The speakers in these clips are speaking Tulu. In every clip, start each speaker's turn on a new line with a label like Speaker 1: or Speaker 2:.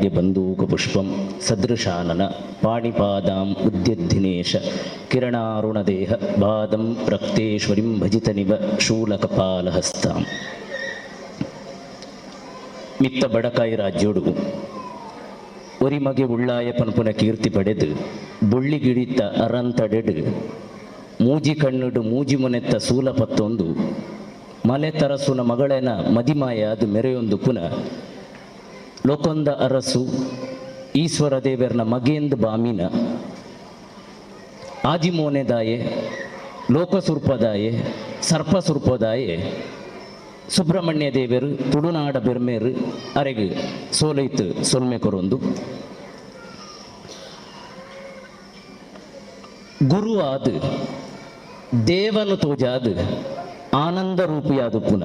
Speaker 1: ಆರಾಧ್ಯ ಬಂದೂಕ ಪುಷ್ಪಂ ಸದೃಶಾನನ ಪಾಣಿಪಾದಾಂ ಉದ್ಯದ್ಧಿನೇಶ ಕಿರಣಾರುಣದೇಹ ಬಾದಂ ರಕ್ತೇಶ್ವರಿಂ ಭಜಿತನಿವ ಶೂಲಕಪಾಲಹಸ್ತಾಂ. ಮಿತ್ತ ಬಡಕಾಯಿ ರಾಜ್ಯೋಡು ಒರಿಮಗೆ ಉಳ್ಳಾಯ ಪನ್ಪುನ ಕೀರ್ತಿ ಪಡೆದು ಬೊಳ್ಳಿಗಿಡಿತ ಅರಂತಡೆಡು ಮೂಜಿ ಕಣ್ಣುಡು ಮೂಜಿ ಮುನೆತ್ತ ಸೂಲ ಪತ್ತೊಂದು ಮಲೆ ತರಸುನ ಮಗಳೇನ ಮದಿಮಾಯ ಅದು ಮೆರೆಯೊಂದು ಪುನ ಲೋಕೊಂದ ಅರಸು ಈಶ್ವರ ದೇವರ್ನ ಮಗೇಂದ್ ಬಾಮಿನ ಆಜಿಮೋನೆದಾಯೆ ಲೋಕಸುರ್ಪದಾಯೆ ಸರ್ಪಸುರ್ಪದಾಯೆ ಸುಬ್ರಹ್ಮಣ್ಯ ದೇವರು ತುಳುನಾಡ ಬೆರ್ಮೇರು ಅರೆಗು ಸೋಲೈತು ಸೊಲ್ಮೆ ಕೊರೊಂದು ಗುರು ಆದ ದೇವನು ತೋಜಾದ ಆನಂದ ರೂಪಿಯಾದ ಪುನ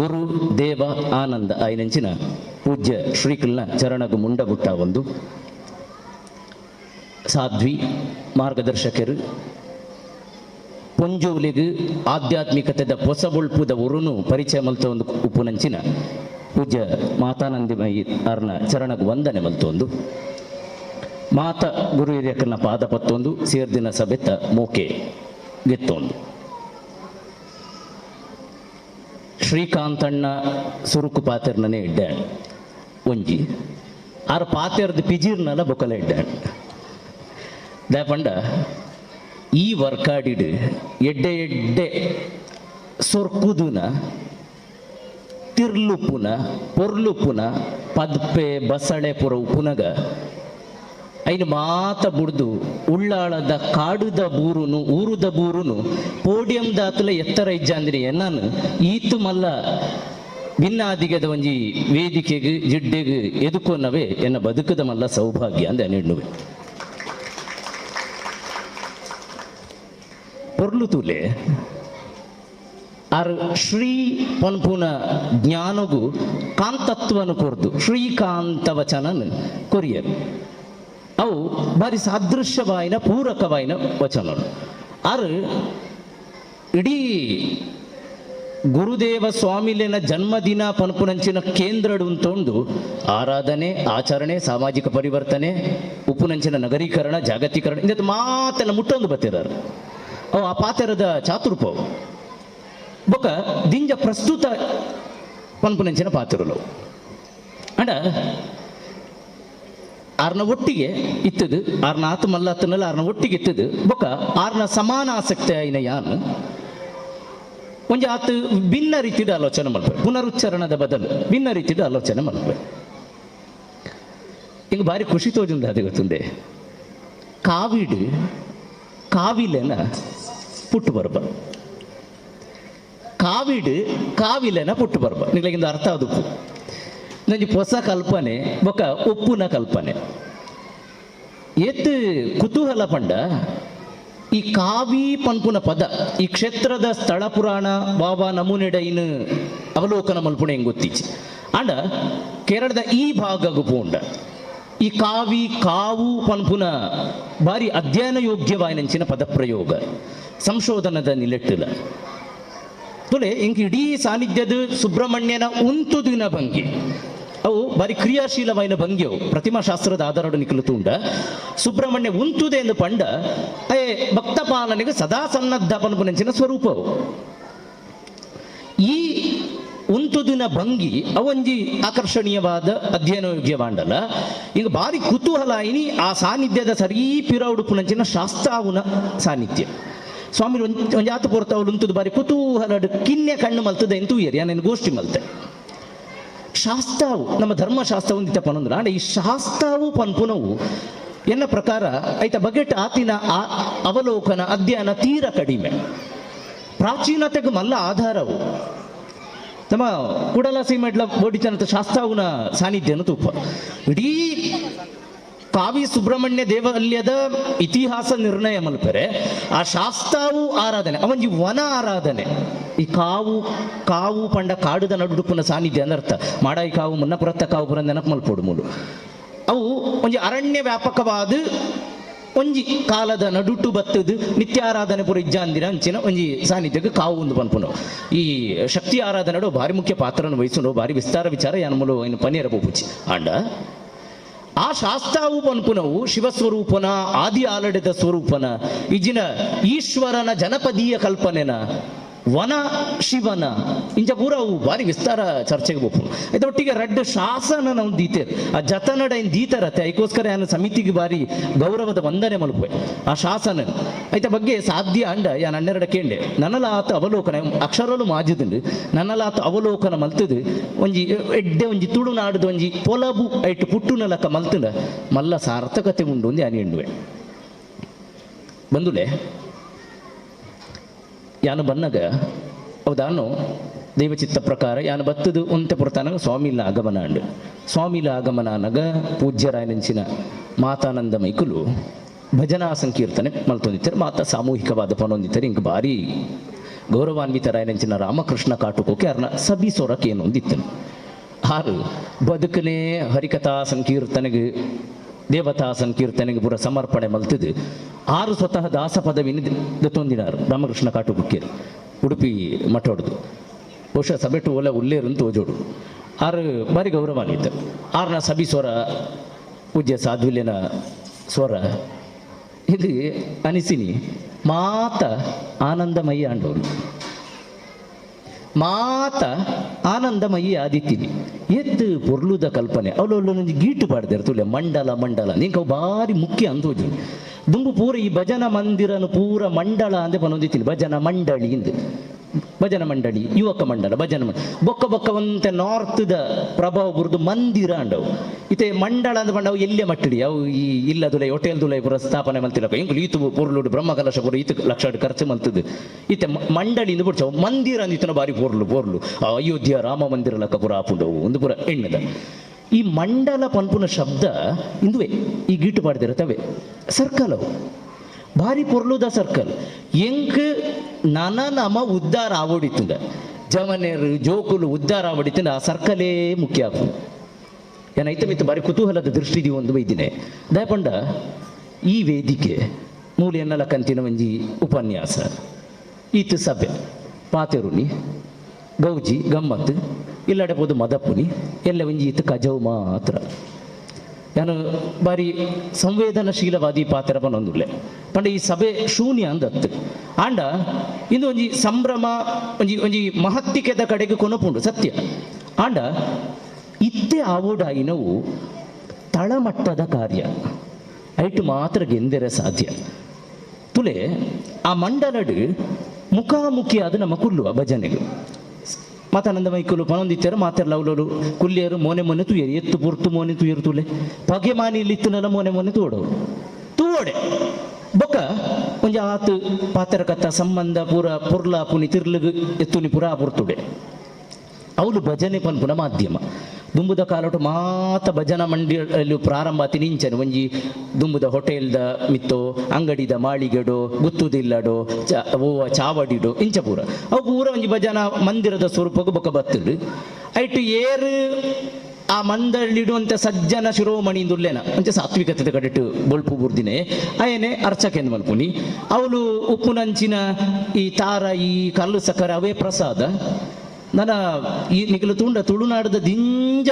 Speaker 1: ಗುರು ದೇವ ಆನಂದ ಆಯ್ನಂಚಿನ ಪೂಜ್ಯ ಶ್ರೀಕಲ್ನ ಚರಣಗು ಮುಂಡಗುಟ್ಟ ಒಂದು ಸಾಧ್ವಿ ಮಾರ್ಗದರ್ಶಕರು ಪೊಂಜೋಲಿಗು ಆಧ್ಯಾತ್ಮಿಕತೆದ ಪೊಸ ಬೊಳ್ಪುದ ಉರುನು ಪರಿಚಯ ಮಲ್ತ ಒಂದು ಉಪ್ಪುನಂಚಿನ ಪೂಜ್ಯ ಮಾತಾನಂದಿಮಯಿ ಅರ್ನ ಚರಣಗು ವಂದನೆ ಮಲ್ತೊಂದು ಮಾತ ಗುರು ಹಿರಿಯಕನ ಪಾದ ಪತ್ತೊಂದು ಸೇರ್ದಿನ ಸಭೆತ ಮೋಕೆ ಗೆತ್ತೊಂದು ಶ್ರೀಕಾಂತಣ್ಣ ಸುರುಕು ಪಾತೆರ್ನನೇ ಇಡ್ಡಾಣ್ ಒಂಜಿ ಆರು ಪಾತೆರ್ದ ಪಿಜಿರ್ನಲ ಬೊಕಲ ಇಡ್ಡಾಣ್ ದಾಪಂಡ ಈ ವರ್ಕಾಡಿಡ್ ಎಡ್ಡೆ ಎಡ್ಡೆ ಸೊರ್ಕುದುನ ತಿರ್ಲುಪುನ ಪೊರ್ಲುಪುನ ಪದ್ಪೆ ಬಸಳೆ ಪುರ ಉಪುನಗ ಐನು ಮಾತ ಬುಡ್ದು ಉಳ್ಳಾಳದ ಕಾಡುದ ಬೂರುನು ಊರುದ ಬೂರುನು ಪೋಡಿಯಂ ದಾತುಲ ಎತ್ತರ ಇಜ್ಜಾಂದಿನಿ ಎನ್ನಾನು ಈತು ಮಲ್ಲ ಭಿನ್ನಾದಿಗದ ಒಂಜಿ ವೇದಿಕೆಗೆ ಜಿಡ್ಡೆಗ್ ಎದುಕೊನ್ನವೇ ಎನ್ನ ಬದುಕದ ಮಲ್ಲ ಸೌಭಾಗ್ಯ ಅಂದೆ ನೆಣ್ಣುವೆ. ಪೊರ್ಲು ತೂಲೆ ಆರ್ ಶ್ರೀ ಪನ್ಪುನ ಜ್ಞಾನಗು ಕಾಂತತ್ವನು ಕೊರ್ದು ಶ್ರೀಕಾಂತ ವಚನನ್ ಕೊರಿಯರ್ ಅವು ಬಾರಿ ಸಾದೃಶ್ಯವಾಯಿನ ಪೂರಕವಾಯಿನ ವಚನಗಳು. ಆರ್ ಇಡೀ ಗುರುದೇವ ಸ್ವಾಮಿಲಿನ ಜನ್ಮದಿನ ಪನ್ಪುನಂಚಿನ ಕೇಂದ್ರಡು ಅಂತೊಂದು ಆರಾಧನೆ ಆಚರಣೆ ಸಾಮಾಜಿಕ ಪರಿವರ್ತನೆ ಉಪ್ಪುನಂಚಿನ ನಗರೀಕರಣ ಜಾಗತೀಕರಣ ಇಂದ ಮಾತೆಲ್ಲ ಮುಟ್ಟೊಂದು ಬತ್ತಿದಾರೆ. ಅವು ಆ ಪಾತೆರದ ಚಾತುರ್ಪವು ಬೊಕ ದಿಂಜ ಪ್ರಸ್ತುತ ಪನ್ಪುನಂಚಿನ ಪಾತ್ರಲು ಅಂಡ ಆರ್ನ ಒಟ್ಟಿಗೆ ಇತ್ತದು ಆರ್ನ ಆತು ಮಲ್ಲತ್ತನಲ್ಲ ಆರ್ನ ಒಟ್ಟಿಗೆ ಇತ್ತದು ಬೊಕ ಆರ್ನ ಸಮಾನ ಆಸಕ್ತಿ ಆಯಿನ ಯಾನ್ ಒಂಜಿ ಆತು ಭಿನ್ನ ರೀತಿದ ಆಲೋಚನೆ ಮಲ್ಪೆ ಪುನರುಚ್ಚಾರಣದ ಬದಲು ಭಿನ್ನ ರೀತಿದ ಆಲೋಚನೆ ಮಲ್ಪೆ. ಹಿಂಗೆ ಭಾರಿ ಖುಷಿ ತೋಜುಂದು ಅದು ಗೊತ್ತುಂದೆ ಕಾವಿಡ್ ಕಾವಿಲೆನ ಪುಟ್ಟು ಬರ್ಬ ಕಾವಿಡ್ ಕಾವಿಲೆನ ಪುಟ್ಟು ಬರ್ಬ ನಿಗಳಿಗೆ ಅರ್ಥ ಆದುಪ್ಪು ನಂಜಿ ಹೊಸ ಕಲ್ಪನೆ ಬೊಕ ಒಪ್ಪುನ ಕಲ್ಪನೆ ಏತ್ ಕುತೂಹಲ ಪಂಡ ಈ ಕಾವಿ ಪನ್ಪುನ ಪದ ಈ ಕ್ಷೇತ್ರದ ಸ್ಥಳ ಪುರಾಣ ಬಾಬಾ ನಮೂನೆಡೈನ್ ಅವಲೋಕನ ಮಲ್ಪುಣ ಹೆಂಗ್ ಗೊತ್ತೀಚಿ ಅಂಡ ಕೇರಳದ ಈ ಭಾಗಗು ಪೋಂಡ ಈ ಕಾವಿ ಕಾವು ಪನ್ಪುನ ಭಾರಿ ಅಧ್ಯಯನ ಯೋಗ್ಯವಾಯಿನಂಚಿನ ಪದಪ್ರಯೋಗ ಸಂಶೋಧನದ ನಿಲೆಟ್ಟಿಲ್ಲ ತುಲೆ ಇಂಕ ಇಡೀ ಸಾನ್ನಿಧ್ಯದ ಸುಬ್ರಹ್ಮಣ್ಯನ ಉಂತುದಿನ ಭಂಗಿ ಅವು ಬಾರಿ ಕ್ರಿಯಾಶೀಲವಾಯಿನ ಭಂಗಿಯವು ಪ್ರತಿಮಾಶಾಸ್ತ್ರದ ಆಧಾರಡು ನಿಖಲು ತುಂಡ ಸುಬ್ರಹ್ಮಣ್ಯ ಉಂತುದೆ ಎಂದು ಪಂಡ ಅಯೇ ಭಕ್ತಪಾಲನಿಗೆ ಸದಾ ಸನ್ನದ್ಧ ಪನ್ಪುನಂಚಿನ ಸ್ವರೂಪವು. ಈ ಉಂತುದಿನ ಭಂಗಿ ಅವಂಜಿ ಆಕರ್ಷಣೀಯವಾದ ಅಧ್ಯಯನ ಯೋಗ್ಯವಾಂಡಲ ಈಗ ಭಾರಿ ಕುತೂಹಲ ಇನಿ ಆ ಸಾನ್ನಿಧ್ಯದ ಸರೀ ಪಿರೌಡುಪುನಂಚಿನ ಶಾಸ್ತಾವುನ ಸಾನ್ನಿಧ್ಯ. ಸ್ವಾಮಿ ಒಂಜಾತು ಆತು ಪೊರ್ತ ಅವಳು ಉಂತುದು ಬಾರಿ ಕುತೂಹಲ ಕಿನ್ನೆ ಕಣ್ಣು ಮಲ್ತದೆ ಎಂತೂ ಯಾನೇನು ಗೋಷ್ಠಿ ಮಲ್ತೆ. ಶಾಸ್ತಾವು ನಮ್ಮ ಧರ್ಮಶಾಸ್ತ್ರ ಒಂದಿತ್ತ ಪನೊಂದು ಅಂಡ ಈ ಶಾಸ್ತಾವು ಪನ್ಪುನವು ಎನ್ನ ಪ್ರಕಾರ ಐತ ಬಗೆಟ್ ಆತಿನ ಆ ಅವಲೋಕನ ಅಧ್ಯಯನ ತೀರ ಕಡಿಮೆ. ಪ್ರಾಚೀನತೆಗೆ ಮಲ್ಲ ಆಧಾರವು ನಮ್ಮ ಕೂಡಲ ಸೀಮೆಡ್ಲ ಬೋಡಿತನತ ಶಾಸ್ತಾವುನ ಸಾನ್ನಿಧ್ಯನ ತೂಪ ಇಡೀ ಕಾವಿ ಸುಬ್ರಹ್ಮಣ್ಯ ದೇವಾಲಯದ ಇತಿಹಾಸ ನಿರ್ಣಯ ಮಲ್ಪೆರೆ ಆ ಶಾಸ್ತಾವು ಆರಾಧನೆ ಅವಂಜಿ ವನ ಆರಾಧನೆ. ಈ ಕಾವು ಕಾವು ಪಂಡ ಕಾಡುದ ನಡುಡುಪುನ ಸಾನ್ನಿಧ್ಯ ಅರ್ಥ ಮಾಡಾಯಿ ಕಾವು ಮುನ್ನಪುರತ್ತ ಕಾವು ಪುರ ನೆನಪು ಮಲ್ಪೋಡು ಮೂಲು ಅವು ಒಂಜಿ ಅರಣ್ಯ ವ್ಯಾಪಕವಾದ ಒಂಜಿ ಕಾಲದ ನಡುಟು ಬತ್ತದು ನಿತ್ಯಾರಾಧನೆ ಪುರ ಇಜ್ಜಾಂದಿರ ಅಂಚಿನ ಒಂಜಿ ಸಾನ್ನಿಧ್ಯಕ್ಕೆ ಕಾವು ಒಂದು ಪನ್ಪುನು. ಈ ಶಕ್ತಿ ಆರಾಧನೆ ಭಾರಿ ಮುಖ್ಯ ಪಾತ್ರನ ವಹಿಸುನು ಭಾರಿ ವಿಸ್ತಾರ ವಿಚಾರ ಯಾನ್ ಮೂಲು ಇನ್ನು ಪನ್ನೀರ ಪೋಪುಚಿ. ಆಂಡ ಆ ಶಾಸ್ತಾವು ಪನ್ಪುನವು ಶಿವಸ್ವರೂಪನ ಆದಿ ಆಲಡೆದ ಸ್ವರೂಪನ ಇಜ್ಜಿನ ಈಶ್ವರನ ಜನಪದೀಯ ಕಲ್ಪನೆನ ವನ ಶಿವನ ಇಂಚ ಪೂರ ಅವು ಭಾರಿ ವಿಸ್ತಾರ ಚರ್ಚೆಗೆ ಬೋಪು. ಇದೊಟ್ಟಿಗೆ ರಡ್ಡ್ ಶಾಸನ ನಾವು ದೀತೇರ್ ಆ ಜತನಡ ಇನ್ ದೀತರತೆ. ಅದಕ್ಕೋಸ್ಕರ ನಾನು ಸಮಿತಿಗೆ ಭಾರಿ ಗೌರವದ ವಂದನೆ ಮಲ್ಪುವೆ ಆ ಶಾಸನ. ಐತ ಬಗ್ಗೆ ಸಾಧ್ಯ ಅಂಡ ಯಾನ್ ಹನ್ನೆರಡ ಕೇಂಡೆ ನನ್ನಲಾತ ಅವಲೋಕನ ಅಕ್ಷರಲು ಮಾಜಿದುಂಡು ನನ್ನಲಾತ ಅವಲೋಕನ ಮಲ್ತದು ಒಂಜಿ ಎಡ್ಡೆ ಒಂಜಿ ತುಳುನಾಡುದ ಒಂಜಿ ಪೊಲಬು ಐಟ್ ಪುಟ್ಟುನಲಕ ಮಲ್ತುಂಡ ಮಲ್ಲ ಸಾರ್ಥಕತೆ ಉಂಡು ಒಂದು ಯಾನ್ ಎಂಡುವೆ. ಬಂದುಲೆ ಯಾನು ಬನ್ನಗ ಹೌದಾನು ದೈವಚಿತ್ತ ಪ್ರಕಾರ ಯಾನು ಬತ್ತದು ಉಂತೆ ಪುರತಾನಗ ಸ್ವಾಮಿಲ ಆಗಮನ ಅಂಡು. ಸ್ವಾಮಿಲ ಆಗಮನ ಅನಗ ಪೂಜ್ಯರಾಯನಂಚಿನ ಮಾತಾನಂದ ಮೈಕುಲು ಭಜನಾ ಸಂಕೀರ್ತನೆ ಮಲ್ತೊಂದಿತ್ತಾರೆ, ಮಾತಾ ಸಾಮೂಹಿಕವಾದ ಪನೊಂದಿತ್ತಾರೆ. ಇಂಕ್ ಭಾರಿ ಗೌರವಾನ್ವಿತರಾಯನಂಚಿನ ರಾಮಕೃಷ್ಣ ಕಾಟುಕೋಕೆ ಅರ್ನ ಸಬಿ ಸೊರಕೇನು ಒಂದಿತ್ತನು. ಆರು ಬದುಕನೇ ಹರಿಕಥಾ ಸಂಕೀರ್ತನೆಗೆ ದೇವತಾ ಸಂಕೀರ್ತನೆಗೆ ಪೂರ ಸಮರ್ಪಣೆ ಮಲ್ತದು. ಆರು ಸ್ವತಃ ದಾಸ ಪದವಿನ ದತ್ತೊಂದಿನಾರು ರಾಮಕೃಷ್ಣ ಕಾಟುಕುಕ್ಕೇರು ಉಡುಪಿ ಮಠೊಡ್ದು. ಬಹುಶಃ ಸಬೆಟು ಓಲ ಉಲ್ಲೇರು ತೋಜೋಡು. ಆರು ಭಾರಿ ಗೌರವಾನ್ವಿತ. ಆರ್ನ ಸಬಿ ಸ್ವರ ಪೂಜ್ಯ ಸಾಧ್ವಿಲ್ಯನ ಸ್ವರ ಇದು ಅನಿಸಿನಿ ಮಾತ ಆನಂದಮಯಿ ಆಂಡವರು ಮಾತ ಆನಂದಮಯಿ ಆದಿತ್ತೀನಿ ಎತ್ತು ಪೊರ್ಲುದ ಕಲ್ಪನೆ. ಅವಳು ಗೀಟು ಪಾಡ್ದಾರೆ ತುಲೆ ಮಂಡಲ ಮಂಡಲ ನಿಂಕ ಅವು ಭಾರಿ ಮುಖ್ಯ ಅಂತೋಜು. ದುಂಬು ಪೂರ ಈ ಭಜನಾ ಮಂದಿರನು ಪೂರ ಮಂಡಳ ಅಂದೆ ಪನೊಂದಿತ್ತೀನಿ. ಭಜನಾ ಮಂಡಳಿ ಇಂದು ಭಜನ ಮಂಡಳಿ, ಯುವಕ ಮಂಡಲ, ಭಜನ ಮಂಡಳಿ ಬೊಕ್ಕ ಬೊಕ್ಕ ಒಂತೆ ನಾರ್ತ್ದ ಪ್ರಭಾವ ಬುರ್ದು ಮಂದಿರ ಅಂಡವು. ಇತ್ತೆ ಮಂಡಳ ಅಂದ ಪಂಡ ಅವು ಎಲ್ಲೆ ಮಟ್ಟಡಿ ಅವು ಈ ಇಲ್ಲ ದುಲೈ ಹೋಟೆಲ್ ದುಲೈ ಪೂರ ಸ್ಥಾಪನೆ ಮಲ್ತಿಲಕ ಎಂಕುಲು ಈತು ಪೊರ್ಲುಡು ಬ್ರಹ್ಮಕಲಶ ಪೂರ ಈತು ಲಕ್ಷ ಖರ್ಚು ಮಲ್ತದು. ಇತ್ತೆ ಮಂಡಳಿ ಇಂದು ಬುಡ್ಚವು ಮಂದಿರ ಅಂದಿತ್ತನ ಬಾರಿ ಪೊರ್ಲು ಪೊರ್ಲು ಆ ಅಯೋಧ್ಯ ರಾಮ ಮಂದಿರ ಲಕ್ಕ ಪೂರ ಆಪುಂಡವು ಒಂದು ಪೂರ ಎಣ್ಣದ. ಈ ಮಂಡಲ ಪನ್ಪುನ ಶಬ್ದ ಇಂದುವೆ ಈ ಗೀಟು ಪಾಡ್ದಿರ ತವೆ ಸರ್ಕಲ್ ಅವು ಭಾರಿ ಪೊರ್ಲುದ ಸರ್ಕಲ್. ಎಂಕ್ ನನ ನಮ ಉದ್ಧಾರ ಆವಡಿತ್ತುಂದ ಜವನೇರು ಜೋಕುಲು ಉದ್ಧಾರ ಆವಡಿತ್ತುಂದ ಆ ಸರ್ಕಲೇ ಮುಖ್ಯ ಆಪುಂಡು. ಏನೈತೆ ಮಿತ್ತು ಭಾರಿ ಕುತೂಹಲದ ದೃಷ್ಟಿ ಒಂದು ಬೈದಿನಿ ದಯಪಂಡ. ಈ ವೇದಿಕೆ ಮೂಲ ಎನ್ನಲ ಕಂತಿನ ಒಂಜಿ ಉಪನ್ಯಾಸ ಈತ ಸಭೆ ಪಾತೆರುನಿ ಗೌಜಿ ಗಮ್ಮತ್ತು ಇಲ್ಲಡೆ ಪೋದು ಮದಪ್ಪುನಿ ಎಲ್ಲ ಒಂಜಿ ಈತ ಕಜವು ಮಾತ್ರ. ಯಾನು ಬಾರಿ ಸಂವೇದನಶೀಲವಾದಿ ಪಾತ್ರ ಪನೊಂದುಲ್ಲೆ ಪಂಡ ಈ ಸಭೆ ಶೂನ್ಯ ಅಂದತ್ತು. ಆಂಡ ಇಂದು ಒಂಜಿ ಸಂಭ್ರಮ ಒಂಜಿ ಒಂಜಿ ಮಹತ್ತಿಕೆದ ಕಡೆಗೆ ಕೊನಪುಂಡು ಸತ್ಯ. ಆಂಡ ಇತ್ತೆ ಆವೋಡಾಯಿನವು ತಳಮಟ್ಟದ ಕಾರ್ಯ ಐಟು ಮಾತ್ರ ಗೆಂದೆರೆ ಸಾಧ್ಯ. ತುಲೆ ಆ ಮಂಡಲಡು ಮುಖಾಮುಖಿಯಾದ ನಮ್ಮ ಕುಲ್ಲುವ ಭಜನೆಗೆ ಮಾತಾನಂದ ಮೈಕುಲು ಪನೊಂದಿತ್ತಾರೆ ಮಾತೆರ್ಲ ಅವಲೋಲು ಕುಲ್ಲಿಯರು ಮೋನೆ ಮೊನೆ ತೂಯರು ಎತ್ತು ಪುರ್ತು ಮೋನೆ ತೂಯರು ತುಲೆ ಪಗೆ ಮಾನಿ ಇಲ್ಲಿತ್ತುನೆಲ್ಲ ಮೋನೆ ಮೊನೆ ತೂಡವು ತೂವಡೆ ಬೊಕ್ಕ ಒಂಜಿ ಆತು ಪಾತೆರ ಕತ್ತ ಸಂಬಂಧ ಪೂರ ಪೊರ್ಲ ಪುನಿ ತಿರ್ಲುಗು ಎತ್ತುನಿ ಪುರಾ ಪುರ್ತುಡೆ. ಅವಳು ಭಜನೆ ಪನ್ಪುನ ಮಾಧ್ಯಮ. ದುಂಬುದ ಕಾಲೊಟು ಮಾತ ಭಜನಾ ಮಂಡಳಿ ಪ್ರಾರಂಭ ಆತಿ ನಿಂಚನೆ ಒಂಜಿ ದುಂಬುದ ಹೋಟೆಲ್ದ ಮಿತ್ತೋ ಅಂಗಡಿದ ಮಾಳಿಗೆಡೋ ಗುತ್ತುದಿಲ್ಲಡೋ ಚ ಓವ ಚಾವಡಿಡೋ ಇಂಚ ಪೂರ ಅವು ಪೂರ ಒಂಜಿ ಭಜನಾ ಮಂದಿರದ ಸ್ವರೂಪಕ್ಕೆ ಬೊಕ್ಕ ಬತ್ತುಂಡು. ಐಟು ಏರು ಆ ಮಂದಳಿಡುವಂತ ಸಜ್ಜನ ಶಿರೋಮಣಿ ದುಲ್ಲೇನ ಅಂಚ ಸಾತ್ವಿಕತೆ ಕಡೆಟು ಬೊಳ್ಪು ಬುರ್ದಿನೆ ಅಯನೆ ಅರ್ಚಕೆಂದು ಮಲ್ಪುನಿ. ಅವಳು ಉಪ್ಪುನಂಚಿನ ಈ ತಾರ ಈ ಕಲ್ಲು ಸಕ್ಕರೆ ಅವೇ ಪ್ರಸಾದ. ನನ್ನ ಈ ನಿಖಲು ತುಂಡ ತುಳುನಾಡದ ದಿಂಜ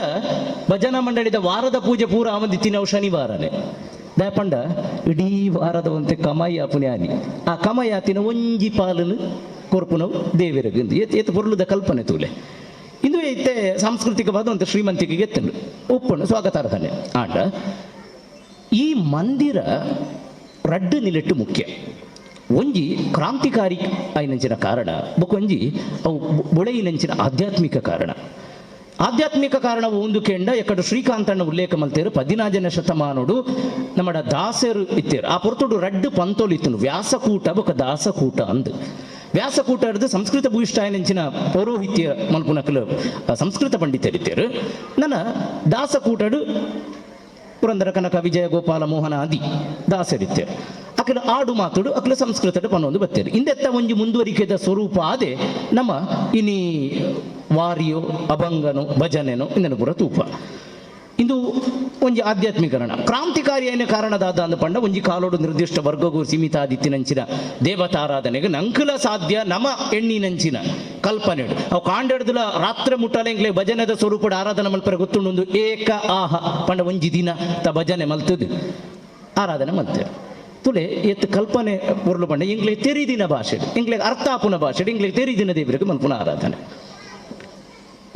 Speaker 1: ಭಜನಾ ಮಂಡಳಿದ ವಾರದ ಪೂಜೆ ಪೂರ ಆವಂದಿತ್ತಿ ನಾವು ಶನಿವಾರನೇ. ದಯಪಂಡ ಇಡೀ ವಾರದ ಒಂತೆ ಕಮಾಯಿ ಆಪುನಿ ಆ ಕಮಾಯಿ ಆತಿನ ಒಂಜಿ ಪಾಲನು ಕೊರ್ಪುನವು ದೇವಿರಗು ಏತ್ ಏತ್ ಪೊರ್ಲುದ ಕಲ್ಪನೆ ತೂಲೆ. ಇಂದು ಇತ್ತೆ ಸಾಂಸ್ಕೃತಿಕವಾದ ಒಂದು ಶ್ರೀಮಂತಿಕೆಗೆ ಎತ್ತಂಡು ಉಪ್ಪುಂಡು ಸ್ವಾಗತಾರ್ಹನೆ. ಆಂಡ ಈ ಮಂದಿರ ರಡ್ಡು ನಿಲೆಟ್ಟು ಮುಖ್ಯ. ಒಂಜಿ ಕ್ರಾಂತಿಕಾರಿ ಆಯಿನಂಚಿನ ಕಾರಣ, ಬೊಕೊಂಜಿ ಅವು ಬೊಳೆಯಿನಂಚಿನ ಆಧ್ಯಾತ್ಮಿಕ ಕಾರಣ. ಆಧ್ಯಾತ್ಮಿಕ ಕಾರಣ ಒಂದು ಕೆಂಡ ಎಕ್ಕಡು ಶ್ರೀಕಾಂತಣ್ಣ ಉಲ್ಲೇಖ ಮಲ್ತೇರು 14ನೇ ಶತಮಾನೋಡು ನಮ್ಮಡ ದಾಸರು ಇತ್ತೇರು. ಆ ಪೊರ್ತುಡು ರಡ್ಡು ಪಂತೋಲು ಇತ್ತನು, ವ್ಯಾಸಕೂಟ ಬೊಕ ದಾಸಕೂಟ ಅಂದು. ವ್ಯಾಸಕೂಟ ಹಿಡಿದು ಸಂಸ್ಕೃತ ಭೂಯಿಷ್ಠಾಯನಂಚಿನ ಪೌರೋಹಿತ್ಯ ಮಲ್ಪುನಕಲು ಸಂಸ್ಕೃತ ಪಂಡಿತರಿತ್ತೇರು. ನನ್ನ ದಾಸಕೂಟಡು ಪುರಂದರ ಕನಕ ವಿಜಯ ಗೋಪಾಲ ಮೋಹನ ಆದಿ ದಾಸರಿತ್ತೇರು. ಅಕಲ ಆಡು ಮಾತುಡು ಅಕಲ ಸಂಸ್ಕೃತದ ಪನ್ನೊಂದು ಬತ್ತೇರು. ಇಂದೆತ್ತ ಒಂಜಿ ಮುಂದುವರಿಕೆದ ಸ್ವರೂಪ ಆದೆ ನಮ್ಮ ಇನಿ ವಾರಿಯೋ ಅಭಂಗನೋ ಭಜನೆನೋ ಇಂದನು ಪೂರ ತೂಪ. ಇಂದು ಒಂಜಿ ಆಧ್ಯಾತ್ಮೀಕರಣ ಕ್ರಾಂತಿಕಾರಿಯೈನ ಕಾರಣದಾದ ಅಂದ ಪಂಡ ಒಂಜಿ ಕಾಲೋಡು ನಿರ್ದಿಷ್ಟ ವರ್ಗಗೂ ಸೀಮಿತ ಆದಿತ್ತಿನಂಚಿನ ದೇವತಾರಾಧನೆಗೆ ನಂಕುಲ ಸಾಧ್ಯ ನಮ ಎಣ್ಣಿನಂಚಿನ ಕಲ್ಪನೆ. ಅವು ಕಾಂಡೆಡ್ದುಲ ರಾತ್ರಿ ಮುಟ್ಟಲೆಂಗ್ಲೆ ಭಜನೆದ ಸ್ವರೂಪದ ಆರಾಧನೆ ಮಲ್ಪರೆ ಗೊತ್ತುಂಡು. ಏಕ ಆಹ ಪಂಡ ಒಂಜಿ ದಿನ ತ ಭಜನೆ ಮಲ್ತದು ಆರಾಧನೆ ಮಲ್ತೇವೆ. ತುಲೆ ಎತ್ತು ಕಲ್ಪನೆ ಪೊರ್ಲು ಪಂಡ ಇಂಗ್ಲೆ ತೆರಿದಿನ ಭಾಷೆ, ಇಂಗ್ಲೆ ಅರ್ಥ ಆಪುನ ಭಾಷೆ, ಇಂಗ್ಲೆ ತೆರಿದಿನ ದೇವರಿಗೆ ಮಲ್ಪುನ ಆರಾಧನೆ.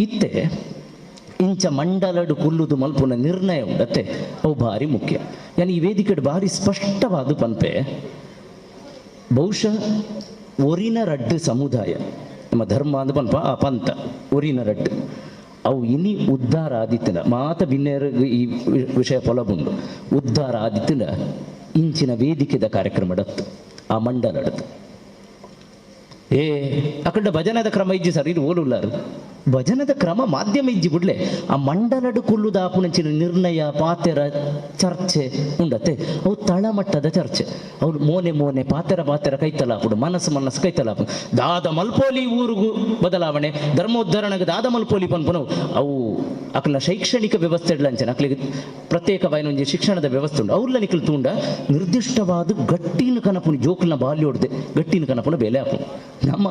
Speaker 1: ಇತ್ತೆ ಇಂಚ ಮಂಡಲಡು ಕುಲ್ಲುದು ಮಲ್ಪುನ ನಿರ್ಣಯ ಉಂಡತ್ತೆ, ಅವು ಭಾರಿ ಮುಖ್ಯ. ಯಾನ್ ಈ ವೇದಿಕೆಡ್ ಭಾರಿ ಸ್ಪಷ್ಟವಾದ ಪನ್ಪೆ, ಬಹುಶಃ ಒರಿನ ರಡ್ಡು ಸಮುದಾಯ ನಮ್ಮ ಧರ್ಮ ಅಂದ್ ಪನ್ಪ ಆ ಪಂಥ ಒರಿನ ರಡ್ಡು ಅವು ಇನಿ ಉದ್ಧಾರ ಆದಿತ್ತಿನ ಮಾತ ಬಿನ್ನೇರು ಈ ವಿಷಯ ಪೊಲಬುಂಡು. ಉದ್ಧಾರ ಆದಿತ್ತಿನ ಇಂಚಿನ ವೇದಿಕೆದ ಕಾರ್ಯಕ್ರಮ ಡತ್ತು ಆ ಮಂಡಲಡತ್ತು. ಏ ಅಕಂಡ ಭಜನದ ಕ್ರಮ ಇಜ್ಜಿ ಸರ್, ಇದು ಓಲುಲ್ಲಾರು ಭಜನದ ಕ್ರಮ ಮಾಧ್ಯಮ ಇಜ್ಜಿ ಬುಡ್ಲೆ. ಆ ಮಂಡಲಡು ಕುಲ್ಲುದಾಪುನಂಚಿನ ನಿರ್ಣಯ ಪಾತೆರ ಚರ್ಚೆ ಉಂಡತ್ತೆ, ಅವು ತಳಮಟ್ಟದ ಚರ್ಚೆ. ಅವ್ರು ಮೋನೆ ಮೋನೆ ಪಾತೆರ ಪಾತೆರ ಕೈತಲಾಪುಡು, ಮನಸ್ಸು ಮನಸ್ಸು ಕೈತಲಾಪುಡು. ದಾದ ಮಲ್ಪೋಲಿ ಊರುಗು ಬದಲಾವಣೆ ಧರ್ಮೋದ್ಧರಣಗೆ ದಾದ ಮಲ್ಪೋಲಿ ಪನ್ಪುನವು ಅವು ಅಕ್ಲ ಶೈಕ್ಷಣಿಕ ವ್ಯವಸ್ಥೆ ಅಂಚನೆ ಅಕ್ಲಿಗೆ ಪ್ರತ್ಯೇಕವಾಯಿನ ಒಂಜಿ ಶಿಕ್ಷಣದ ವ್ಯವಸ್ಥೆ ಉಂಡು. ಅವ್ರಲ್ಲ ನಿಕಲ್ ತೂಂಡ ನಿರ್ದಿಷ್ಟವಾದ ಗಟ್ಟಿನ ಕನಪುನಿ ಜೋಕುಲ್ನ ಬಾಲ್ಯೋಡ್ದೆ ಗಟ್ಟಿನ ಕನಪುನ ಬೆಲೆ ಆಪುನು. ನಮ್ಮ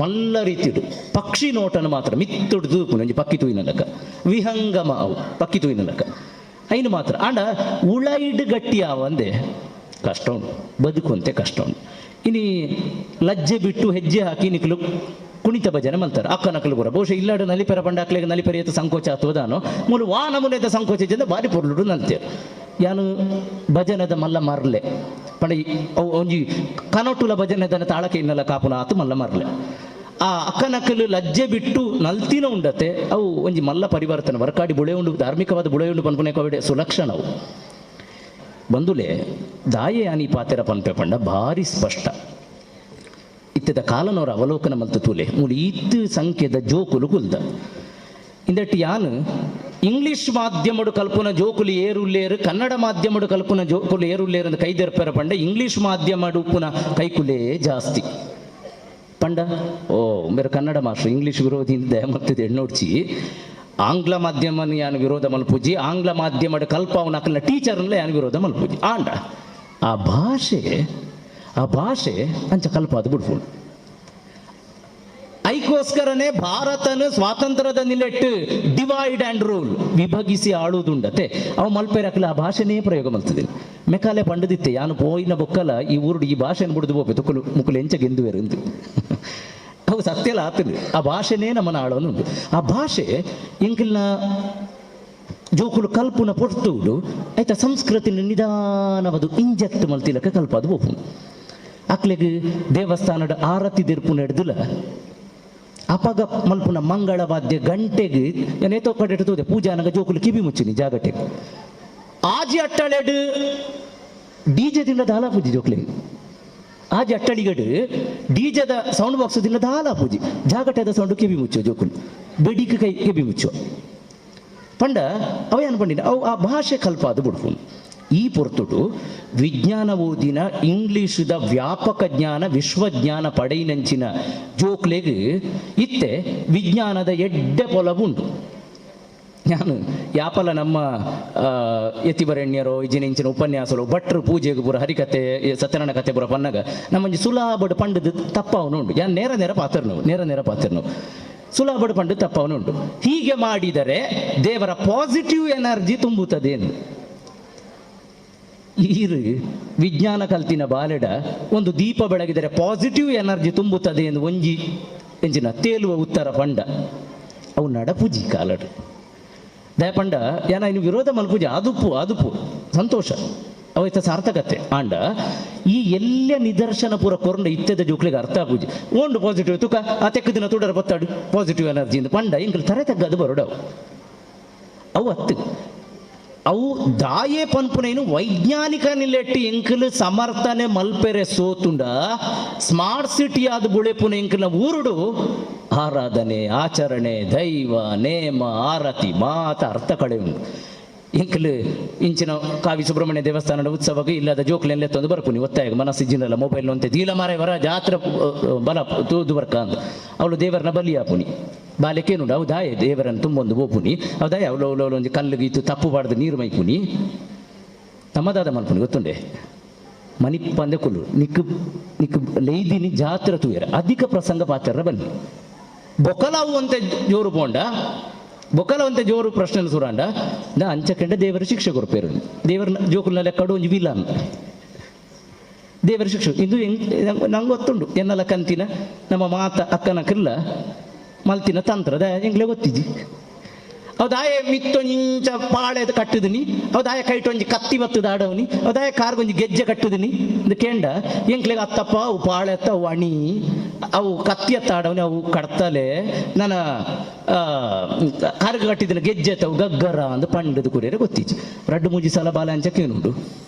Speaker 1: ಮಲ್ಲ ರೀತಿಡು ಪಕ್ಷಿ ನೋಟನ ಮಾತ್ರ ಮಿತ್ತುಡು ತೂಪುನು ಒಂಜಿ ಪಕ್ಕಿ ತೂಯಿನ ಲೆಕ್ಕ, ವಿಹಂಗಮ ಅವು ಪಕ್ಕಿ ತೂಯಿನ ಲೆಕ್ಕ ಐನು ಮಾತ್ರ. ಆಂಡ ಉಳೈಡ್ ಗಟ್ಟಿ ಆವಂದೆ ಕಷ್ಟ ಉಂಟು, ಬದುಕುವಂತೆ ಕಷ್ಟ ಉಂಟು. ಇನಿ ಲಜ್ಜೆ ಬಿಟ್ಟು ಹೆಜ್ಜೆ ಹಾಕಿ ನಿಕ್ಲು ಕುಣಿತ ಭಜನೆ ಮಲ್ತಾರೆ ಅಕ್ಕನಕಲು ಕೂಡ. ಬಹುಶಃ ಇಲ್ಲಾಡು ನಲಿಪೆರ ಪಂಡ ಅಕ್ಲೆಗ್ ನಲಿಪೆರಿಯತ ಸಂಕೋಚ ಆತುವದಾನೋ ಮೂಲು ವಾ ನಮೂನೆದ ಸಂಕೋಚ ಇಜ್ಜಂದೆ ಬಾರಿ ಪೊರ್ಲುಡು ನಲ್ತೇರು. ಯಾನು ಭಜನೆದ ಮಲ್ಲ ಮರ್ಲೆ ಪಂಡ ಅವು ಒಂಜಿ ಕನೊಟ್ಟುಲ ಭಜನೆದನ ತಾಳಕ್ಕೆ ಇನ್ನೆಲ್ಲ ಕಾಪುನ ಆತು ಮಲ್ಲ ಮರ್ಲೆ. ಆ ಅಕ್ಕನಕ್ಕಲು ಲಜ್ಜೆ ಬಿಟ್ಟು ನಲ್ತಿನ ಉಂಡತೆ, ಅವು ಒಂಜಿ ಮಲ್ಲ ಪರಿವರ್ತನೆ ವರ್ಕಾಡಿ ಬುಳೆ ಉಂಡು, ಧಾರ್ಮಿಕವಾದ ಬುಳೆ ಉಂಡು ಪನ್ಪುನೆ ಕವಿಡೆ ಸುಲಕ್ಷಣವು. ಬಂದುಲೆ ದಾಯೆ ಅನಿ ಪಾತೆರ ಪನ್ಪೆ ಪಂಡ ಭಾರಿ ಸ್ಪಷ್ಟ. ಇತ್ತದ ಕಾಲನವರ ಅವಲೋಕನ ಮಲ್ತು ತೂಲೆ, ಮೂಲು ಈತ್ ಸಂಖ್ಯೆದ ಜೋಕುಲು ಕುಲ್ದ ಇಂದಟ್ಟು ಯಾನು ಇಂಗ್ಲಿಷ್ ಮಾಧ್ಯಮಡು ಕಲ್ಪುನ ಜೋಕುಲು ಏರುಲ್ಲೇರು, ಕನ್ನಡ ಮಾಧ್ಯಮಡು ಕಲ್ಪುನ ಜೋಕುಲು ಏರುಲ್ಲೇರು ಅಂತ ಕೈದೆರ್ಪೆರ ಪಂಡ ಇಂಗ್ಲಿಷ್ ಮಾಧ್ಯಮಡು ಉಪ್ಪುನ ಕೈಕುಲೇ ಜಾಸ್ತಿ. ಪಂಡ ಓ ಬೇರೆ ಕನ್ನಡ ಮಾಸ್ಟರ್ ಇಂಗ್ಲಿಷ್ ವಿರೋಧಿ ಮತ್ತೆ ಎಣ್ಣೋಡ್ಚಿ ಆಂಗ್ಲ ಮಾಧ್ಯಮ ಯಾನು ವಿರೋಧ ಮಲ್ಪುಜಿ, ಆಂಗ್ಲ ಮಾಧ್ಯಮದ ಕಲ್ಪವನ ಅಕಲ್ನ ಟೀಚರ್ನಲ್ಲ ಯಾನು ವಿರೋಧ ಮಲ್ಪುಜಿ. ಆಂಡ ಆ ಭಾಷೆ ಅಂಚ ಕಲ್ಪ ಅದು ಬಿಡ್ಫುಂಡು. ಐಕೋಸ್ಕರನೇ ಭಾರತನ ಸ್ವಾತಂತ್ರ್ಯದ ನಿಲೆಟ್ಟು divide and rule, ವಿಭಜಿಸಿ ಆಳುವುದುಂಡತೆ. ಅವ ಮಲ್ಪೆರಕ್ಲ ಆ ಭಾಷೆನೇ ಪ್ರಯೋಗ ಮಲ್ತದಿಲ್ಲ. ಮೆಕಾಲೆ ಪಂಡದಿತ್ತೆ ಯಾನು ಪೋಯಿನ ಬೊಕ್ಕಲ ಈ ಊರುಡು ಈ ಭಾಷೆನ ಬಿಡ್ದು ಬೋಪೆ ತುಕ್ಕಲು ಮುಕ್ಕಲು ಎಂಚ ಗೆಂದುವೆರು ಎಂದು. ಅವು ಸತ್ಯಲ ಆತನು ಆ ಭಾಷೆನೇ ನಮ್ಮನ ಆಳೋನುಂಟು. ಆ ಭಾಷೆ ಎಂಕಲ್ನ ಜೋಕುಲು ಕಲ್ಪುನ ಪೊರ್ತುಡು ಆಯ್ತಾ ಸಂಸ್ಕೃತಿನ ನಿಧಾನವದು ಇಂಜೆಕ್ಟ್ ಮಲ್ತಿಲಕ ಕಲ್ಪ ಅದು ಬೋಪುಂಡು. ಅಕ್ಲೆಗ್ ದೇವಸ್ಥಾನದ ಆರತಿ ದೆರ್ಪು ನಡೆದುಲ ಅಪಗ ಮಲ್ಪುನ ಮಂಗಳವಾದ್ಯ ಗಂಟೆಗೆ ಏನೇತೋ ಕಡೆ ತೋದೆ ಪೂಜಾನಗ ಜೋಕುಲು ಕಿವಿ ಮುಚ್ಚಿನಿ ಜಾಗಟೆಗೆ. ಆಜಿ ಅಟ್ಟಳೆಡು ಡಿಜೆ ದಿಂದ ದಾಲ ಪೂಜೆ ಜೋಕ್ಲೆಗ್, ಆಜಿ ಅಟ್ಟಳಿಗಡು ಡಿಜೆದ ಸೌಂಡ್ ಬಾಕ್ಸ್ ದಿಂದ ದಾಲ ಪೂಜೆ, ಜಾಗಟೆದ ಸೌಂಡ್ ಕಿವಿ ಮುಚ್ಚು ಜೋಕುಲು, ಬೆಡಿಕ್ ಕೈ ಕಿವಿ ಮುಚ್ಚು. ಪಂಡ ಅವ ಏನು ಪಂಡಿನ ಅವು ಆ ಭಾಷೆ ಕಲ್ಪ ಅದು ಬಿಡ್ಪುಂಡು. ಈ ಪೊರ್ತುಡು ವಿಜ್ಞಾನ ಓದಿನ ಇಂಗ್ಲೀಷದ ವ್ಯಾಪಕ ಜ್ಞಾನ ವಿಶ್ವಜ್ಞಾನ ಪಡೆಯಿನಂಚಿನ ಜೋಕ್ಲೆಗ್ ಇತ್ತೆ ವಿಜ್ಞಾನದ ಎಡ್ಡೆ ಪೊಲಬುಂಡು. ನಾನು ಯಾಪಲ ನಮ್ಮ ಯತಿವರೆಣ್ಯರೋ ಇಜಿನ ಇಂಚಿನ ಉಪನ್ಯಾಸರು ಭಟ್ರು ಪೂಜೆಗೆ ಪೂರ ಹರಿಕತೆ ಸತ್ಯನಾರಾಯಣ ಕತೆ ಪೂರ ಪನ್ನಗ ನಮ್ಮಂಜಿ ಸುಲಾಬಡ್ ಪಂಡದು ತಪ್ಪವನು ಉಂಟು. ಯಾನ್ ನೇರ ನೇರ ಪಾತ್ರನು, ನೇರ ನೇರ ಪಾತ್ರನು ಸುಲಾಬಡ್ ಪಂಡು ತಪ್ಪವನು ಉಂಟು. ಹೀಗೆ ಮಾಡಿದರೆ ದೇವರ ಪಾಸಿಟಿವ್ ಎನರ್ಜಿ ತುಂಬುತ್ತದೆ ಎಂದು. ಈರು ವಿಜ್ಞಾನ ಕಲ್ತಿನ ಬಾಲೆಡ ಒಂದು ದೀಪ ಬೆಳಗಿದರೆ ಪಾಸಿಟಿವ್ ಎನರ್ಜಿ ತುಂಬುತ್ತದೆ ಎಂದು ಒಂಜಿ ಎಂಚಿನ ತೇಲುವ ಉತ್ತರ ಪಂಡ ಅವು ನಡಪುಜಿ ಕಾಲಡು. ದಯಪಂಡ ಏನ ಇನ್ನು ವಿರೋಧ ಮಲ್ಪುಜಿ, ಅದುಪ್ಪು ಅದುಪ್ಪು ಸಂತೋಷ ಅವೈತ ಸಾರ್ಥಕತೆ. ಆಂಡ ಈ ಎಲ್ಲ ನಿದರ್ಶನ ಪೂರ ಕೊರಂಡ ಇತ್ತೆದ ಜೋಕ್ಲಿಗೆ ಅರ್ಥ ಆಪುಜಿ. ಓಂಡು ಪಾಸಿಟಿವ್ ತುಕ ಆ ತೆಕ್ಕ ದಿನ ತುಡರ ಬತ್ತಾಡು ಪಾಸಿಟಿವ್ ಎನರ್ಜಿ ಇಂದ ಪಂಡ ಇಂಕಲ್ ತರೆ ತಗ್ಗದು ಬರೋಡವು ಅವು ಅತ್ತು. ಅವು ದಾಯೆ ಪನ್ಪುನೈನು ವೈಜ್ಞಾನಿಕ ನಿಲೆಟ್ಟಿ ಎಂಕಲ್ ಸಮರ್ಥನೆ ಮಲ್ಪೆರೆ ಸೋತುಂಡ. ಸ್ಮಾರ್ಟ್ ಸಿಟಿ ಆದ ಬುಳೆಪುನ ಎಂಕಲ್ನ ಊರುಡು ಆರಾಧನೆ ಆಚರಣೆ ದೈವ ನೇಮ ಆರತಿ ಮಾತ ಅರ್ಥ ಕಡೆ ಉಂಡು. ಎಂಕಲ್ ಇಂಚಿನ ಕಾವಿ ಸುಬ್ರಹ್ಮಣ್ಯ ದೇವಸ್ಥಾನದ ಉತ್ಸವಕ್ಕೆ ಇಲ್ಲದ ಜೋಕ್ಲೆಲ್ಲ ತಂದು ಬರ್ಪುನಿ ಒತ್ತಾಯ ಮನಸ್ಸು ಇಜ್ಜಿನಲ್ಲ ಮೊಬೈಲ್ ಅಂತೆ ದೀಲ ಮಾರೆ ವರ ಜಾತ್ರೆ ಬಲ ತೂದು ಬರ್ಕ ಅಂದ ಅವಳು ದೇವರನ್ನ ಬಲಿ ಆಪುನಿ. ಬಾಲೆಕೇನುಂಡು ಅವು ದಾಯೆ ದೇವರನ್ನು ತುಂಬೊಂದು ಬೋಪುನಿ ಅವು ದಾಯ ಅವಳು ಅವಳು ಒಂಜಿ ಕಲ್ಲು ಗೀತು ತಪ್ಪು ಬಾಡ್ದು ನೀರು ಮೈಪುನಿ ತಮ್ಮದಾದ ಮಲ್ಪುನಿ ಗೊತ್ತುಂಡೆ ಮನಿಪ್ಪಂದೆ ಕುಲ್ಲು ನಿಕ್ ನಿಕ್ ಲೈದಿನಿ ಜಾತ್ರೆ ತೂಯರ ಅಧಿಕ ಪ್ರಸಂಗ ಪಾತ್ರ ಬನ್ನಿ ಬೊಕಲಾವು ಅಂತೆ ಜೋರು ಪೋಂಡ ಬೊಕಲವಂತೆ ಜೋರು ಪ್ರಶ್ನೆ ಸುರಾಂಡ ನಾ ಅಂಚಕೆಂಡ ದೇವರ ಶಿಕ್ಷೆ ಕೊರ್ಪೇರು ದೇವರ ಜೋಕುಲ್ನ ಲೆಕ್ಕಡು ಒಂಜಿ ವಿಲನ್ ದೇವರ ಶಿಕ್ಷೆ ಇದು ನಂಗೆ ಗೊತ್ತುಂಡು ಎನ್ನಲ ಕಂತಿನ ನಮ್ಮ ಮಾತ ಅಕ್ಕನ ಕಿಲ್ಲ ಮಲ್ತಿನ ತಂತ್ರದ ಎಂಗ್ಲೆ ಗೊತ್ತಿಜ್ಜಿ ಅದಾಯ ಮಿತ್ತೊಂಜಿಂಚ ಪಾಳೆ ಕಟ್ಟುದಿನಿ ಅದಾಯ ಕೈಟೊಂಜಿ ಕತ್ತಿ ಬತ್ತದ ಆಡವನಿ ಅದಾಯ ಕಾರ್ಗೊಂಜಿ ಗೆಜ್ಜೆ ಕಟ್ಟುದಿನಿ ಇಂದು ಕೇಂಡ ಎಂಕ್ಲೆಗ್ ಅತ್ತಪ್ಪ ಅವು ಪಾಳೆ ಅತ್ತ ಅವು ಅಣಿ ಅವು ಕತ್ತಿ ಅತ್ತ ಆಡವನಿ ಅವು ಕಡ್ತಲೆ ನನ್ನ ಕಾರ್ಗ ಕಟ್ಟಿದಿನ ಗೆಜ್ಜೆ ಅವು ಗಗ್ಗರ ಅಂದ್ ಪಂಡದ ಕುರಿಯರೆ ಗೊತ್ತಿಜ್ಜಿ ರಡ್ಡು ಮೂಜಿ ಸಲ ಬಾಲೆ ಅಂಚ ಕೇನುಂಡು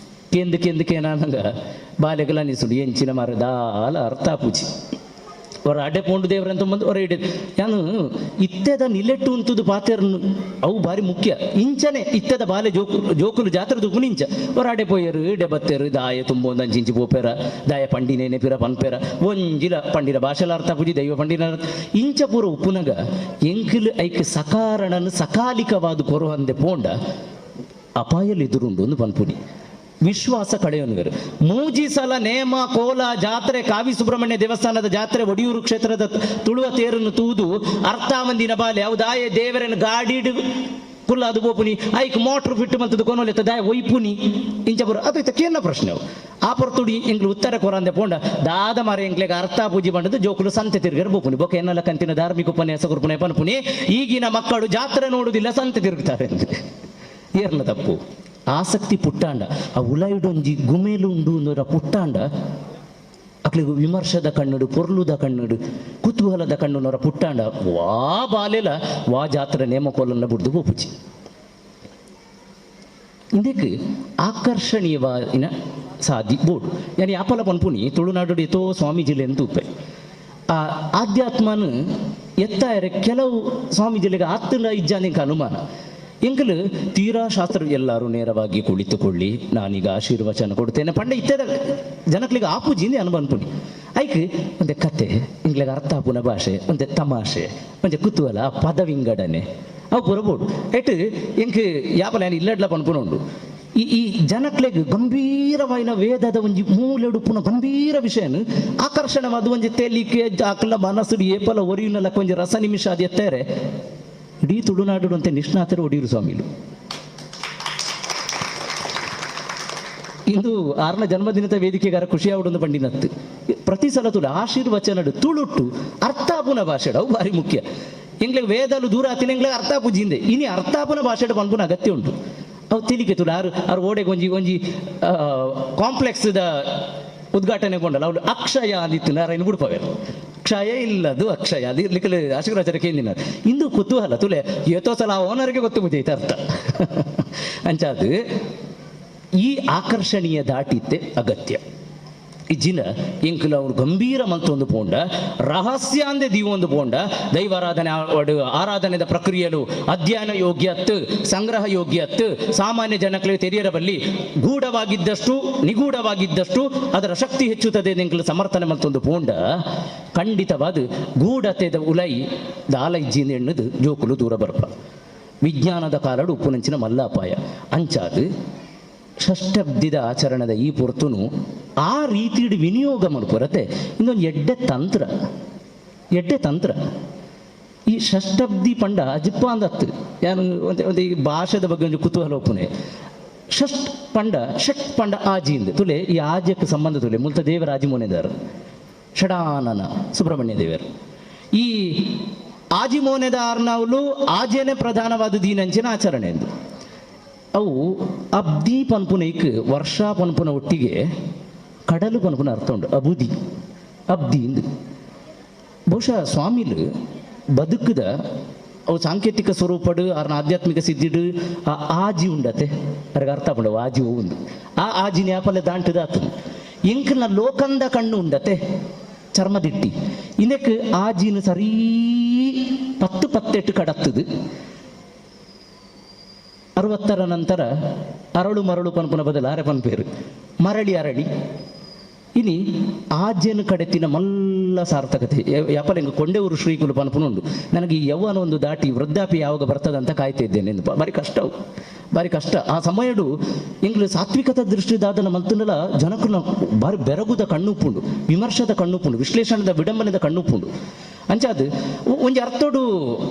Speaker 1: ಕೇಂದು ಕೇಂದು ಕೇನಾನಂಗ ಬಾಲೆಗಲ ಅನಿಸುಂಡು ಎಂಚಿನ ಮರ ದಾಲ ಅರ್ಥ ಪೂಜಿ ಹೊರ ಅಡ್ಡೆ ಪೋಂಡು ದೇವರಂತ ಬಂದು ಹೊರ ಹಿಡಿದು ಯಾನು ಇತ್ತೆದ ನಿಲೆಟ್ಟು ಉಂತುದು ಪಾತೆರ್ನು ಅವು ಭಾರಿ ಮುಖ್ಯ ಇಂಚನೆ ಇತ್ತೆದ ಬಾಲೆ ಜೋಕು ಜೋಕುಲು ಜಾತ್ರೆ ದುಗ್ಗುನು ಇಂಚ ಹೊರ ಅಡೆ ಪೋಯರು ಇಡೆ ಬತ್ತೆರು ದಾಯ ತುಂಬೊಂದು ಅಂಚಿಂಚಿ ಪೋಪೆರ ದಾಯ ಪಂಡಿನೇನೆ ಪಿರ ಪನ್ಪೆರ ಒಂಜಿಲ ಪಂಡಿನ ಭಾಷೆಲ ಅರ್ಥ ಪೂಜಿ ದೈವ ಪಂಡಿನ ಅರ್ಥ ಇಂಚ ಪೂರ ಉಪ್ಪುನಗ ಎಂಕಿಲು ಐಕ್ ಸಕಾರಣನು ಸಕಾಲಿಕವಾದ ಕೊರುವಂದೆ ಪೋಂಡ ಅಪಾಯಲು ಎದುರುಂಡು ಒಂದು ಪನ್ಪುನಿ ವಿಶ್ವಾಸ ಕಳೆಯೋನುಗರು ಮೂಜಿ ಸಲ ನೇಮ ಕೋಲ ಜಾತ್ರೆ ಕಾವಿ ಸುಬ್ರಹ್ಮಣ್ಯ ದೇವಸ್ಥಾನದ ಜಾತ್ರೆ ಒಡಿಯೂರು ಕ್ಷೇತ್ರದ ತುಳುವ ತೇರನ್ನು ತೂದು ಅರ್ಥಾವಂದಿನ ಬಾಲೆ ಅವು ದಾಯ ದೇವರನ್ನು ಗಾಡಿಡು ಕುಲ್ಲ ಅದು ಬೋಪುನಿ ಐಕ್ ಮೋಟ್ರ್ ಫಿಟ್ ಮಂತದ ಕೊನೊಲೆತ್ತ ದಾಯ ಒಯ್ಪುನಿ ಇಂಚ ಬರು ಅದು ಇತ್ತ ಕೇನ ಪ್ರಶ್ನೆ ಅವು ಆ ಪೊರ್ತುಡಿ ಎಂಗ್ಲು ಉತ್ತರ ಕೊರಂದೆ ಪೋಂಡ ದಾದ ಮಾರ ಎಂಗ್ಲೆಗ್ ಅರ್ಥ ಪೂಜೆ ಬಂಡದು ಜೋಕುಲು ಸಂತೆ ತಿರುಗರು ಬೋಪುನಿ ಬೊಕ ಎನ್ನಲ ಕಂತಿನ ಧಾರ್ಮಿಕ ಉಪನ್ಯಾಸ ಕೊರ್ಪುನೆ ಪನ್ಪುನಿ ಈಗಿನ ಮಕ್ಕಳು ಜಾತ್ರೆ ನೋಡುವುದಿಲ್ಲ ಸಂತೆ ತಿರುಗುತ್ತಾರೆ ಏರ್ನ ತಪ್ಪು ಆಸಕ್ತಿ ಪುಟ್ಟಾಂಡ ಆ ಉಲಾಯಿಡೊಂಜಿ ಗುಮೇಲು ಉಂಡು ಅಂದರ ಪುಟ್ಟಾಂಡ ಅಕ್ಲಿಗೆ ವಿಮರ್ಶದ ಕಣ್ಣುಡು ಪೊರ್ಲುದ ಕಣ್ಣುಡು ಕುತೂಹಲದ ಕಣ್ಣುನವರ ಪುಟ್ಟಾಂಡ ವಾ ಬಾಲೆಲ ವಾ ಜಾತ್ರೆ ನೇಮಕೋಲನ್ನ ಬುಡ್ದು ಬೋಪುಜಿ ಇಂದಕ್ಕೆ ಆಕರ್ಷಣೀಯವಾದ ಸಾದಿ ಬೋರ್ಡ್ ಯಾನಿ ಯಾಪಲ ಪನ್ಪುನಿ ತುಳುನಾಡು ಏತೋ ಸ್ವಾಮೀಜಿಲೆ ತೂಪೆ ಆ ಆಧ್ಯಾತ್ಮನ ಎತ್ತಾಯರೆ ಕೆಲವು ಸ್ವಾಮೀಜಿಲೆಗೆ ಆತ್ತನ ಇಜ್ಜಾನಿಂಕ ಅನುಮಾನ ಎಂಕಲು ತೀರಾ ಶಾಸ್ತ್ರ ಎಲ್ಲರೂ ನೇರವಾಗಿ ಕುಳಿತುಕೊಳ್ಳಿ ನಾನೀಗ ಆಶೀರ್ವಚನ ಕೊಡ್ತೇನೆ ಪಂಡ ಇತ್ತೆದ ಜನಕ್ಲಿಗೆ ಆಪುಜಿಂದೆ ಅನುಬನ್ಪುನಿ ಐಕ್ ಒಂದೆ ಕತೆ ಇಂಗ್ಲಿಗೆ ಅರ್ಥ ಆಪುನ ಭಾಷೆ ಒಂದೆ ತಮಾಷೆ ಒಂಜೆ ಕುತೂಹಲ ಆ ಪದ ವಿಂಗಡಣೆ ಅವು ಪುರಬೋಡು ಎಟ್ ಎಂಕ್ ಯಾಪಲ ಯಾನ್ ಇಲ್ಲಡ್ಲ ಪನ್ಪುನ ಉಂಡು ಈ ಈ ಜನಕ್ಲೆಗ್ ಗಂಭೀರವಾಯಿನ ವೇದದ ಒಂಜಿ ಮೂಲೆಡುಪ್ಪುನ ಗಂಭೀರ ವಿಷಯನು ಆಕರ್ಷಣವಾದ ಒಂಜಿ ತೆಲಿಕೆ ಆಕಲ ಮನಸ್ಸು ಏಪಲ ಒರಿಯುನಲಕ್ಕ ಒಂಜಿ ರಸ ನಿಮಿಷ ಅದು ಎತ್ತಾರೆ ಇಡೀ ತುಳುನಾಡು ಅಂತೆ ನಿಷ್ಣಾತರು ಒಡಿಯೂರು ಸ್ವಾಮಿಲು ಇಂದು ಆರ್ನ ಜನ್ಮದಿನದ ವೇದಿಕೆಗಾರ ಖುಷಿಯಾವುಡೊಂದು ಪಂಡಿನತ್ತು ಪ್ರತಿ ಸಲ ತುಳು ಆಶೀರ್ವಚನಡು ತುಳುಟ್ಟು ಅರ್ಥಾಪುನ ಭಾಷೆಡು ಅವು ಭಾರಿ ಮುಖ್ಯ ಎಂಗ್ಲಿಗೆ ವೇದಲು ದೂರ ಆತಿನ ಎಂಗ್ಲಿಗೆ ಅರ್ಥಾಪು ಜಿಂದೆ ಇನಿ ಅರ್ಥಾಪುನ ಭಾಷೆಡು ಪನ್ಪುನ ಅಗತ್ಯ ಉಂಟು ಅವು ತಿಳಿಕೆ ತುಳು ಆರು ಆರು ಓಡೆಗೆ ಒಂಜಿ ಒಂಜಿ ಕಾಂಪ್ಲೆಕ್ಸ್ದ ಉದ್ಘಾಟನೆ ಕೊಂಡಲ್ಲ ಅವಳು ಅಕ್ಷಯ ಅಂದಿತ್ತು ನಾರಾಯಣ ಬುಡ್ಪವೆ ಕ್ಷಯ ಇಲ್ಲದು ಅಕ್ಷಯ ಅದು ಇರ್ಲಿಕ್ಕೆ ಆಶೀರ್ವಚನ ಕೇಂದಿನ ಇಂದು ಕುತೂಹಲ ತುಲೆ ಏತೋ ಸಲ ಆ ಓನರ್ಗೆ ಗೊತ್ತು ಮುಜೈತೆ ಅರ್ಥ ಅಂಚಾದು ಈ ಆಕರ್ಷಣೀಯ ದಾಟಿತ್ತೆ ಅಗತ್ಯ ಈ ಜಿನ ಎಂಕುಲ ಅವ್ರು ಗಂಭೀರ ಮಲ್ತೊಂದು ಪೋಂಡ ರಹಸ್ಯ ಅಂದೆ ದೀವೊಂದು ಪೋಂಡ ದೈವಾರಾಧನೆ ಆರಾಧನೆದ ಪ್ರಕ್ರಿಯೆಲು ಅಧ್ಯಯನ ಯೋಗ್ಯತ್ ಸಂಗ್ರಹ ಯೋಗ್ಯತ್ ಸಾಮಾನ್ಯ ಜನಗಳಿಗೆ ತೆರೆಯರಬಲ್ಲಿ ಗೂಢವಾಗಿದ್ದಷ್ಟು ನಿಗೂಢವಾಗಿದ್ದಷ್ಟು ಅದರ ಶಕ್ತಿ ಹೆಚ್ಚುತ್ತದೆ ಎಂಕುಲು ಸಮರ್ಥನೆ ಮಲ್ತೊಂದು ಪೋಂಡ ಖಂಡಿತವಾದ ಗೂಢತೆದ ಉಲೈ ದಾಲ ಇಜ್ಜಿಂದ ಎಣ್ಣದು ಜೋಕುಲು ದೂರ ಬರ್ಪ ವಿಜ್ಞಾನದ ಕಾಲಡು ಉಪ್ಪುನಂಚಿನ ಮಲ್ಲಾಪಾಯ ಅಂಚಾದು ಷಷ್ಠಬ್ದಿದ ಆಚರಣದ ಈ ಪೊರ್ತುನು ಆ ರೀತಿಡ್ ವಿನಿಯೋಗ ಮಲ್ಪುರತೆ ಇನ್ನೊಂದು ಎಡ್ಡೆ ತಂತ್ರ ಎಡ್ಡೆ ತಂತ್ರ ಈ ಷಷ್ಠಬ್ದಿ ಪಂಡ ಜಿಪ್ಪ ಅಂದತ್ತು ಯಾನು ಒಂತೆ ಒಂತೆ ಈ ಭಾಷೆದ ಬಗ್ಗೆ ಒಂಜಿ ಕುತೂಹಲ ಒಪ್ಪುನೆ ಷಷ್ಟ್ ಪಂಡ ಷಟ್ ಪಂಡ ಆಜಿ ಇಂದ್ ತುಲೆ ಈ ಆಜ್ಯಕ್ಕೆ ಸಂಬಂಧ ತುಲೆ ಮುಲ್ತ ದೇವರ ಆಜಿ ಮೋನೆದಾರು ಷಡಾನನ ಸುಬ್ರಹ್ಮಣ್ಯ ದೇವರು ಈ ಆಜಿ ಮೋನೆದಾರ್ನವಲು ಆಜೇನೆ ಪ್ರಧಾನವಾದ ದೀನಂಚಿನ ಆಚರಣೆ ಎಂದು ಅವು ಅಬ್ದಿ ಪನ್ಪುನೈಕ್ ವರ್ಷ ಪನ್ಪುನ ಒಟ್ಟಿಗೆ ಕಡಲು ಪನ್ಪುನ ಅರ್ಥ ಉಂಟು ಅಬುದಿ ಅಬ್ದಿ ಇಂದು ಬಹುಶಃ ಸ್ವಾಮಿಲು ಬದುಕುದ ಅವು ಸಾಂಕೇತಿಕ ಸ್ವರೂಪಡು ಆರ್ನ ಆಧ್ಯಾತ್ಮಿಕ ಸಿದ್ಧಿಡು ಆ ಆಜಿ ಉಂಡತೆ ಅರ್ಗ ಅರ್ಥ ಉಂಡು ಆಜಿ ಉಂಡು ಆ ಆಜಿ ನ್ಯಾಪಲೆ ದಾಂಟದ ಆತು ಎಂಕ್ನ ಲೋಕಂದ ಕಣ್ಣು ಉಂಡತೆ ಚರ್ಮದಿಟ್ಟಿ ಇದಕ್ಕೆ ಆಜಿನ ಸರೀ ಪತ್ತು ಪತ್ತೆಟ್ಟು ಕಡತ್ತದು 60ರ ನಂತರ ಅರಳು ಮರಳು ಪನ್ಪುನ ಬದಲು ಆರೆ ಪನ್ಪೇರು ಮರಳಿ ಅರಳಿ ಇನಿ ಆಜ್ಯನ ಕಡೆತಿನ ಮಲ್ಲ ಸಾರ್ಥಕತೆ. ಯಾಪಲ ಕೊಂಡೆಊರು ಶ್ರೀಕುಲು ಪನ್ಪುನುಂಡು. ನನಗೆ ಈ ಯೌವನ ಒಂದು ದಾಟಿ ವೃದ್ಧಾಪ್ಯ ಯಾವಾಗ ಬರ್ತದಂತ ಕಾಯ್ತಾ ಇದ್ದೇನೆ ಎಂದು. ಬಾರಿ ಕಷ್ಟ, ಬಾರಿ ಕಷ್ಟ. ಆ ಸಮಯಡು ಇಂಗ್ಲು ಸಾತ್ವಿಕತ ದೃಷ್ಟಿ ದಾದನ ಮಲ್ತುಂಡಲ ಜನಕುನ ಬಾರಿ ಬೆರಗುದ ಕಣ್ಣುಪುಂಡು, ವಿಮರ್ಶದ ಕಣ್ಣುಪುಂಡು, ವಿಶ್ಲೇಷಣದ ವಿಡಂಬನೆದ ಕಣ್ಣುಪುಂಡು. ಅಂಚಾದ್ ಒಂಜಿ ಅರ್ಥೋಡು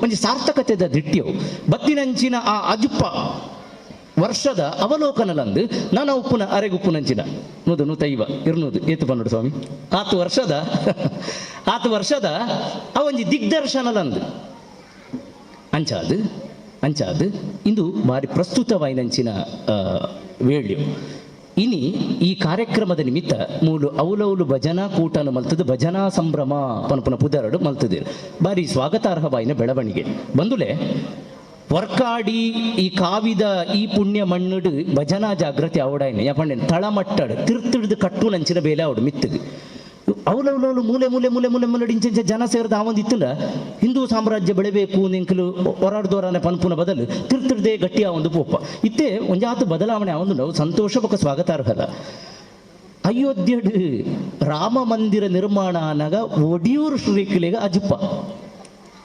Speaker 1: ಒಂಜಿ ಸಾರ್ಥಕತೆದ ದಿಟ್ಟಿಯವು ಬತ್ತಿನಂಚಿನ ಆ ಅಜುಪ್ಪ ವರ್ಷದ ಅವಲೋಕನಲಂದು ನಾನು ಉಪ್ಪುನ ಅರೆಗುಪ್ಪುನಂಚಿನ 100 150 200 ಏತು ಪನ್ನಡು ಸ್ವಾಮಿ ಆತು ವರ್ಷದ ಆತು ವರ್ಷದ ಆ ಒಂಜಿ ದಿಗ್ದರ್ಶನಲಂದು ಅಂಚಾದ್ ಅಂಚಾದ್ ಇಂದು ಬಾರಿ ಪ್ರಸ್ತುತವಾಯಿನಂಚಿನ ವೇಳ್ಯು. ಇನಿ ಈ ಕಾರ್ಯಕ್ರಮದ ನಿಮಿತ್ತ ಮೂಲು ಅವಲೌಲು ಭಜನಾ ಕೂಟನು ಮಲ್ತದು ಭಜನಾ ಸಂಭ್ರಮ ಪನ್ಪುನ ಪುದರಡು ಮಲ್ತದೆ. ಬಾರಿ ಸ್ವಾಗತಾರ್ಹವಾಯಿನ ಬೆಳವಣಿಗೆ. ಬಂದುಲೆ ವರ್ಕಾಡಿ ಈ ಕಾವಿದ ಈ ಪುಣ್ಯ ಮಣ್ಣುಡು ಭಜನಾ ಜಾಗೃತಿ ಅವಡಾಯಿನ ಯಾಪಂಡೆ ತಳಮಟ್ಟಡು ತಿರ್ತಿಡ್ದು ಕಟ್ಟು ನಂಚಿನ ಬೇಲೆ ಅವಡು ಮಿತ್ತದು ಅವಲವಲವಲು ಮೂಲೆ ಮೂಲೆ ಮೂಲೆ ಮೂಲೆ ಮೂಲೆ ಇಂಚ ಜನ ಸೇರಿದ ಆ ಒಂದು ಇತ್ತಲ್ಲ. ಹಿಂದೂ ಸಾಮ್ರಾಜ್ಯ ಬೆಳೆಬೇಕು ನಿಂಕಲು ಹೊರಾಡ್ದೋರಾನೆ ಪನ್ಪುನ ಬದಲು ತಿರ್ತಿಡ್ದೆ ಗಟ್ಟಿ ಆ ಒಂದು ಪೋಪ ಇತ್ತೆ ಒಂಜಾತು ಬದಲಾವಣೆ ಆ ಒಂದು ಸಂತೋಷ ಬೊಕ ಸ್ವಾಗತಾರ್ಹದ. ಅಯೋಧ್ಯೆಡ್ ರಾಮ ಮಂದಿರ ನಿರ್ಮಾಣ ಆನಗ ಒಡಿಯೂರು ಶ್ರೀಕುಲೆಗ ಅಜುಪ್ಪ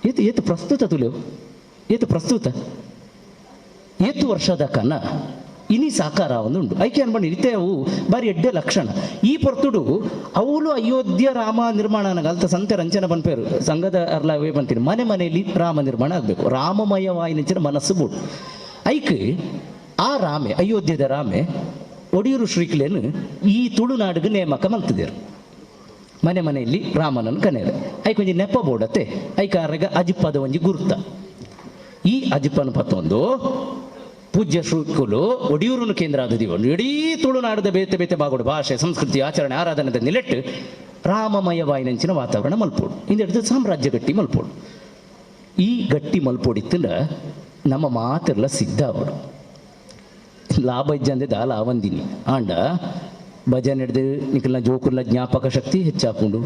Speaker 1: ಏತು ಏತು ಪ್ರಸ್ತುತ ತುಲೆವು ಏತು ಪ್ರಸ್ತುತ ಏತು ವರ್ಷದ ಕನ ಇನಿ ಸಾಕಾರ ಒಂದು ಐಕೆ ಅನ್ಬಂಡಿ ಇತ್ತೆ ಅವು ಬಾರಿ ಎಡ್ಡೆ ಲಕ್ಷಣ. ಈ ಪೊರ್ತುಡು ಅವಳು ಅಯೋಧ್ಯ ರಾಮ ನಿರ್ಮಾಣ ಅಲ್ತ ಸಂತೆ ರಂಚನ ಪನ್ಪೇರು ಸಂಘದ ಅರ್ಲ ಅವೇ ಬಂತೀನಿ ಮನೆ ಮನೆಯಲ್ಲಿ ರಾಮ ನಿರ್ಮಾಣ ಆಗಬೇಕು ರಾಮಮಯವಾಯಿನಂಚಿನ ಮನಸ್ಸು ಬೋಡು. ಐಕ್ ಆ ರಾಮೆ ಅಯೋಧ್ಯದ ರಾಮೆ ಒಡಿಯೂರು ಶ್ರೀಕುಲೇನು ಈ ತುಳುನಾಡಿಗೆ ನೇಮಕ ಮಲ್ತಿದ್ದೇರು. ಮನೆ ಮನೆಯಲ್ಲಿ ರಾಮನನ್ನು ಕನೆಯರು ಐಕ್ ಒಂಜಿ ನೆಪ ಬೋಡತ್ತೆ ಐಕ ಅರೆಗ ಅಜಿಪ್ಪದ ಒಂಜಿ ಗುರುತ. ಈ ಅಜಿಪ್ಪನ ಪತ್ತೊಂದು ಪೂಜ್ಯ ಶ್ರೀಕುಲು ಒಡಿಯೂರನ್ನು ಕೇಂದ್ರ ಆದದಿವ ಇಡೀ ತುಳುನಾಡದ ಬೇತೆ ಬೇತೆ ಬಾಗೋಡು ಭಾಷೆ ಸಂಸ್ಕೃತಿ ಆಚರಣೆ ಆರಾಧನೆದ ನಿಲೆಟ್ಟು ರಾಮಮಯವಾಯಿನಂಚಿನ ವಾತಾವರಣ ಮಲ್ಪೋಡು. ಇಂದ ಸಾಮ್ರಾಜ್ಯ ಗಟ್ಟಿ ಮಲ್ಪೋಡು. ಈ ಗಟ್ಟಿ ಮಲ್ಪೋಡಿತ್ತಂಡ ನಮ್ಮ ಮಾತೆಲ್ಲ ಸಿದ್ಧ ಅವಡು ಲಾಭ ಇಜ್ಜಂದೆ ದಾಲ ಆವಂದಿನಿ ಆಂಡ ಭಜನೆ ಹಿಡ್ದು ನಿಕಲ್ನ ಜೋಕುಲ್ನ ಜ್ಞಾಪಕ ಶಕ್ತಿ ಹೆಚ್ಚಾಪುಂಡು.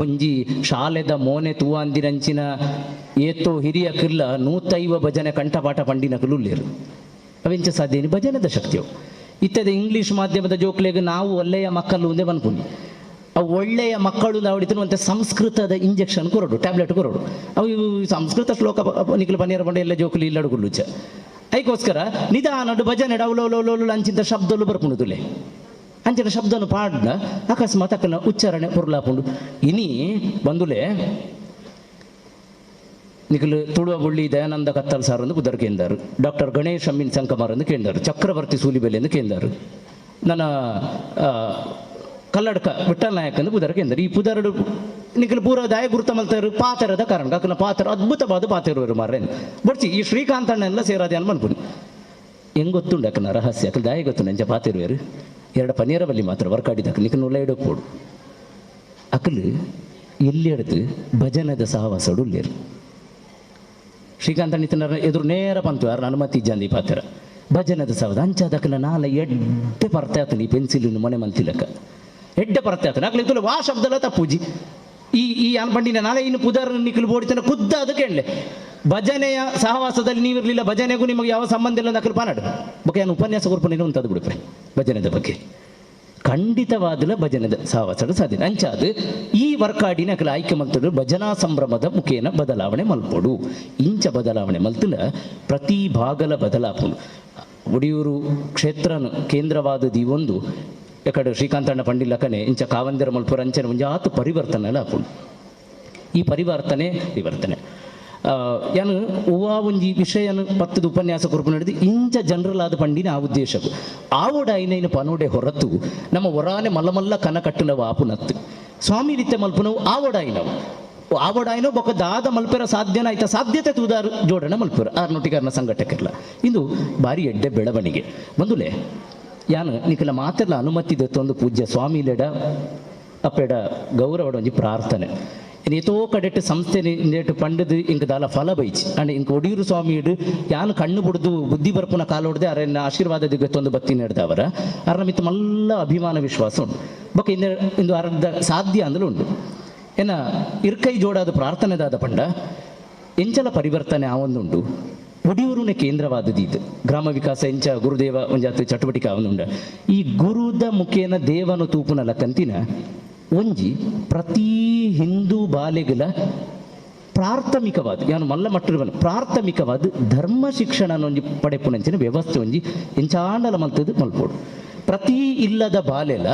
Speaker 1: ಒಂಜಿ ಶಾಲೆದ ಮೋನೆ ತೂವಾಂದಿನಂಚಿನ ಏತೋ ಹಿರಿಯ ಕಿಲ್ಲ 150 ಭಜನೆ ಕಂಠಪಾಠ ಪಂಡಿನ ಉಲ್ಲೇರು ಅವೆಂಚ ಸಾಧ್ಯನಿ ಭಜನೆದ ಶಕ್ತಿಯವು. ಇತ್ತದ ಇಂಗ್ಲೀಷ್ ಮಾಧ್ಯಮದ ಜೋಕ್ಲೆಗ್ ನಾವು ಒಳ್ಳೆಯ ಮಕ್ಕಳು ಒಂದೇ ಬನ್ಪುನಿ. ಅವು ಒಳ್ಳೆಯ ಮಕ್ಕಳು ಅವಡಿತನು ಸಂಸ್ಕೃತದ ಇಂಜೆಕ್ಷನ್ ಕೊರಡು ಟ್ಯಾಬ್ಲೆಟ್ ಕೊರಡು ಅವು ಇವು ಸಂಸ್ಕೃತ ಶ್ಲೋಕ ನಿಖಲು ಪನ್ನೀರ ಪಂಡ ಎಲ್ಲ ಜೋಕುಲು ಇಲ್ಲಡುಗುಲ್ಲುಚ್ಚ. ಐಕೋಸ್ಕರ ನಿಧಾನಡು ಭಜನೆ ಡೌಲೌಲೌಲೌಲು ಅಂಚಿಂತ ಶಬ್ದಲು ಬರ್ಪುಂಡುದುಲೆ ಅಂಚಿನ ಶಬ್ದನು ಪಾಡ್ನ ಅಕಸ್ಮಾತ್ ಅಕ್ಕನ ಉಚ್ಚಾರಣೆ ಪೊರ್ಲಾಪುಂಡು. ಇನಿ ಬಂದುಲೆ ನಿಖಲು ತುಳುವ ಬುಳ್ಳಿ ದಯಾನಂದ ಕತ್ತಲ್ ಸಾರ್ ಎಂದು ಪುದರ್ ಕೇಂದರು, ಡಾಕ್ಟರ್ ಗಣೇಶ್ ಅಮ್ಮಿನ್ ಸಂಕಮಾರ್ ಎಂದು ಕೇಂದರು, ಚಕ್ರವರ್ತಿ ಸೂಲಿಬೆಲೆ ಎಂದು ಕೇಂದರು, ನನ್ನ ಕಲ್ಲಡ್ಕ ವಿಠಲ್ ನಾಯಕ್ ಎಂದು ಪುದರ್ ಕೇಂದರು. ಈ ಪುದರಡು ನಿಖಲು ಪೂರ ದಾಯ ಗುರುತ ಮಲ್ತಾರು ಪಾತೆರದ ಕಾರಣ ಅಕ್ಕನ ಪಾತ್ರ ಅದ್ಭುತವಾದ ಪಾತೆರುವರು ಮಾರ್ರೆ ಬಡ್ಚಿ. ಈ ಶ್ರೀಕಾಂತಣ್ಣೆಲ್ಲ ಸೇರಾದೆ ಅನ್ ಮನ್ಪುನಿ ಹೆಂಗ್ ಗೊತ್ತುಂಡು ಅಕ್ಕನ ರಹಸ್ಯ ಅಕ್ಕನ ದಾಯ ಗೊತ್ತುಂಡು ಅಂಚ ಪಾತಿರುವೇರು ಎರಡು ಪನ್ನೀರ ಬಲ್ಲಿ ಮಾತ್ರ ವರ್ಕಾಡಿದ ನಿಖಲು ಉಲ್ಲ ಇಡೋಪೋಡು ಅಕ್ಕಲು ಎಲ್ಲಿ ಭಜನದ ಸಹವಾಸಡು ಉಲ್ಲೇರು. ಶ್ರೀಕಾಂತ ನಿತನ ಎದುರು ನೇರ ಪಂತು ಯಾರು ಅನುಮತಿ ಇಜ್ಜಂದಿ ಪಾತ್ರ ಭಜನದ ಸಹವಾಸ ಅಂಚಾದಕ್ಕನ ನಾಲ ಎಡ್ಡೆ ಪರ್ತೆ ಆತನ ಈ ಪೆನ್ಸಿಲ್ ಮನೆ ಮಲ್ತಿಲಕ್ಕ ಎಡ್ಡೆ ಪರ್ತೆ ಆತನ ಅಕ್ಲು ಇತ್ತು ವಾ ಶಬ್ದಲ ತಪ್ಪುಜಿ. ಈ ಈ ಅನ್ಪಂಡಿನ ನಾಳೆ ಇನ್ನು ಪುದರ್ ನಿಖಲು ಬೋಡಿತನ ಖುದ್ದ ಅದಕ್ಕೆ ಹೇಳಲೆ ಭಜನೆಯ ಸಹವಾಸದಲ್ಲಿ ನೀವಿರಲಿಲ್ಲ, ಭಜನೆಗೂ ನಿಮಗೆ ಯಾವ ಸಂಬಂಧ ಇಲ್ಲ ಅಂತ ಪಾನಾಡು ಬೊಕ ಏನು ಉಪನ್ಯಾಸ ಕೊರ್ಪುನ ಅಂತದ್ದು ಬಿಡುಪೆ ಭಜನೆದ ಬಗ್ಗೆ ಖಂಡಿತವಾದಲ ಭಜನೆದ ಸಹವಾಸದ ಸಾಧ್ಯ. ಅಂಚಾದ ಈ ವರ್ಕಾಡಿನ ಅಕಲ ಆಯ್ಕೆ ಮಲ್ತದು ಭಜನಾ ಸಂಭ್ರಮದ ಮುಖೇನ ಬದಲಾವಣೆ ಮಲ್ಪೊಡು. ಇಂಚ ಬದಲಾವಣೆ ಮಲ್ತುಂಡ ಪ್ರತಿ ಭಾಗಲ ಬದಲಾಪುಂಡು. ಒಡಿಯೂರು ಕ್ಷೇತ್ರನು ಕೇಂದ್ರವಾದ ದೀವೊಂದು ಎಕಡೆ ಶ್ರೀಕಾಂತಣ್ಣ ಪಂಡಿಲಕನೆ ಇಂಚ ಕಾವಂದಿರ ಮಲ್ಪುರ ಅಂಚನೆ ಒಂಜಾತು ಪರಿವರ್ತನೆ ಆಪುಂಡು. ಈ ಪರಿವರ್ತನೆ ಪರಿವರ್ತನೆ ಯಾನು ಹೂವ ಒಂಜಿ ವಿಷಯನು ಪತ್ತದ ಉಪನ್ಯಾಸ ಕೊರ್ಪು ನಡೆದು ಇಂಚ ಜನರಲ್ ಆದ ಪಂಡಿನ ಆ ಉದ್ದೇಶವು ಆವೋಡ ಐನೈನು ಪನೋಡೆ ಹೊರತು ನಮ್ಮ ಹೊರಾನೆ ಮಲ್ಲ ಮಲ್ಲ ಕನ ಕಟ್ಟುನವು ಆಪುನತ್ತು ಸ್ವಾಮಿ ರೀತ್ಯ ಮಲ್ಪುನವು ಆವೋಡ ಐನವು ಆವೋಡ ಐನೋ ಬೊಕ ದಾದ ಮಲ್ಪೆರ ಸಾಧ್ಯನ ಆಯ್ತ ಸಾಧ್ಯತೆ ತೂದಾರು ಜೋಡಣೆ ಮಲ್ಪುರ ಆರ್ನೊಟ್ಟಿಗಾರನ ಸಂಘಟಕಿರಲ್ಲ. ಇಂದು ಭಾರಿ ಎಡ್ಡೆ ಬೆಳವಣಿಗೆ ಬಂದುಲೆ ಯಾನು ನಿಖಲ ಮಾತೆಲ್ಲ ಅನುಮತಿ ದತ್ತೊಂದು ಪೂಜ್ಯ ಸ್ವಾಮಿ ಲೆಡ ಅಪ್ಪೆಡ ಗೌರವಡ ಒಂಜಿ ಪ್ರಾರ್ಥನೆ. ಏತೋ ಕಡೆಟ್ ಸಂಸ್ಥೆ ಇಂದೇಟು ಪಂಡದು ಇಂಕ ದಾಲ ಫಲ ಬೈಚಿ ಅಂಡ್ ಇಂಕ ಒಡಿಯೂರು ಸ್ವಾಮಿಯಡು ಯಾನು ಕಣ್ಣು ಬುಡ್ದು ಬುದ್ಧಿ ಬರ್ಪುನ ಕಾಲೊಡ್ದೆ ಅರೆನ್ನ ಆಶೀರ್ವಾದ ದಿಗತ್ತೊಂದು ಬತ್ತಿ ನಡೆದವರ ಅರ್ನ ಮಿತ್ತ ಮಲ್ಲ ಅಭಿಮಾನ ವಿಶ್ವಾಸ ಉಂಟು. ಬೊಕ ಇಂದ ಇಂದು ಅರ್ಧ ಸಾಧ್ಯ ಅಂದಲೂ ಉಂಟು. ಏನ ಇರ್ಕೈ ಜೋಡಾದ ಪ್ರಾರ್ಥನೆದಾದ ಪಂಡ ಎಂಚಲ ಪರಿವರ್ತನೆ ಆವೊಂದುಂಡು. ಒಡಿಯೂರುನ ಕೇಂದ್ರವಾದದ್ದು. ಗ್ರಾಮ ವಿಕಾಸ ಎಂಚ ಗುರುದೇವ ಒಂಜಾತ ಚಟುವಟಿಕೆ ಅವನುಂಡ ಈ ಗುರುದ ಮುಖೇನ ದೇವನು ತೂಪುನ ಲಕ್ಕಂತಿನ ಒಂಜಿ ಪ್ರತಿ ಹಿಂದೂ ಬಾಲೆಗಳ ಪ್ರಾಥಮಿಕವಾದ ಯಾನು ಮಲ್ಲ ಮಟ್ಟಿರುವನು ಪ್ರಾಥಮಿಕವಾದ ಧರ್ಮ ಶಿಕ್ಷಣ ಒಂಜಿ ಪಡೆಪುನಂಚಿನ ವ್ಯವಸ್ಥೆ ಒಂಜಿ ಎಂಚಾಂಡಲ ಮಲ್ತದ್ದು ಮಲ್ಪೋಡು. ಪ್ರತಿ ಇಲ್ಲದ ಬಾಲೆಲ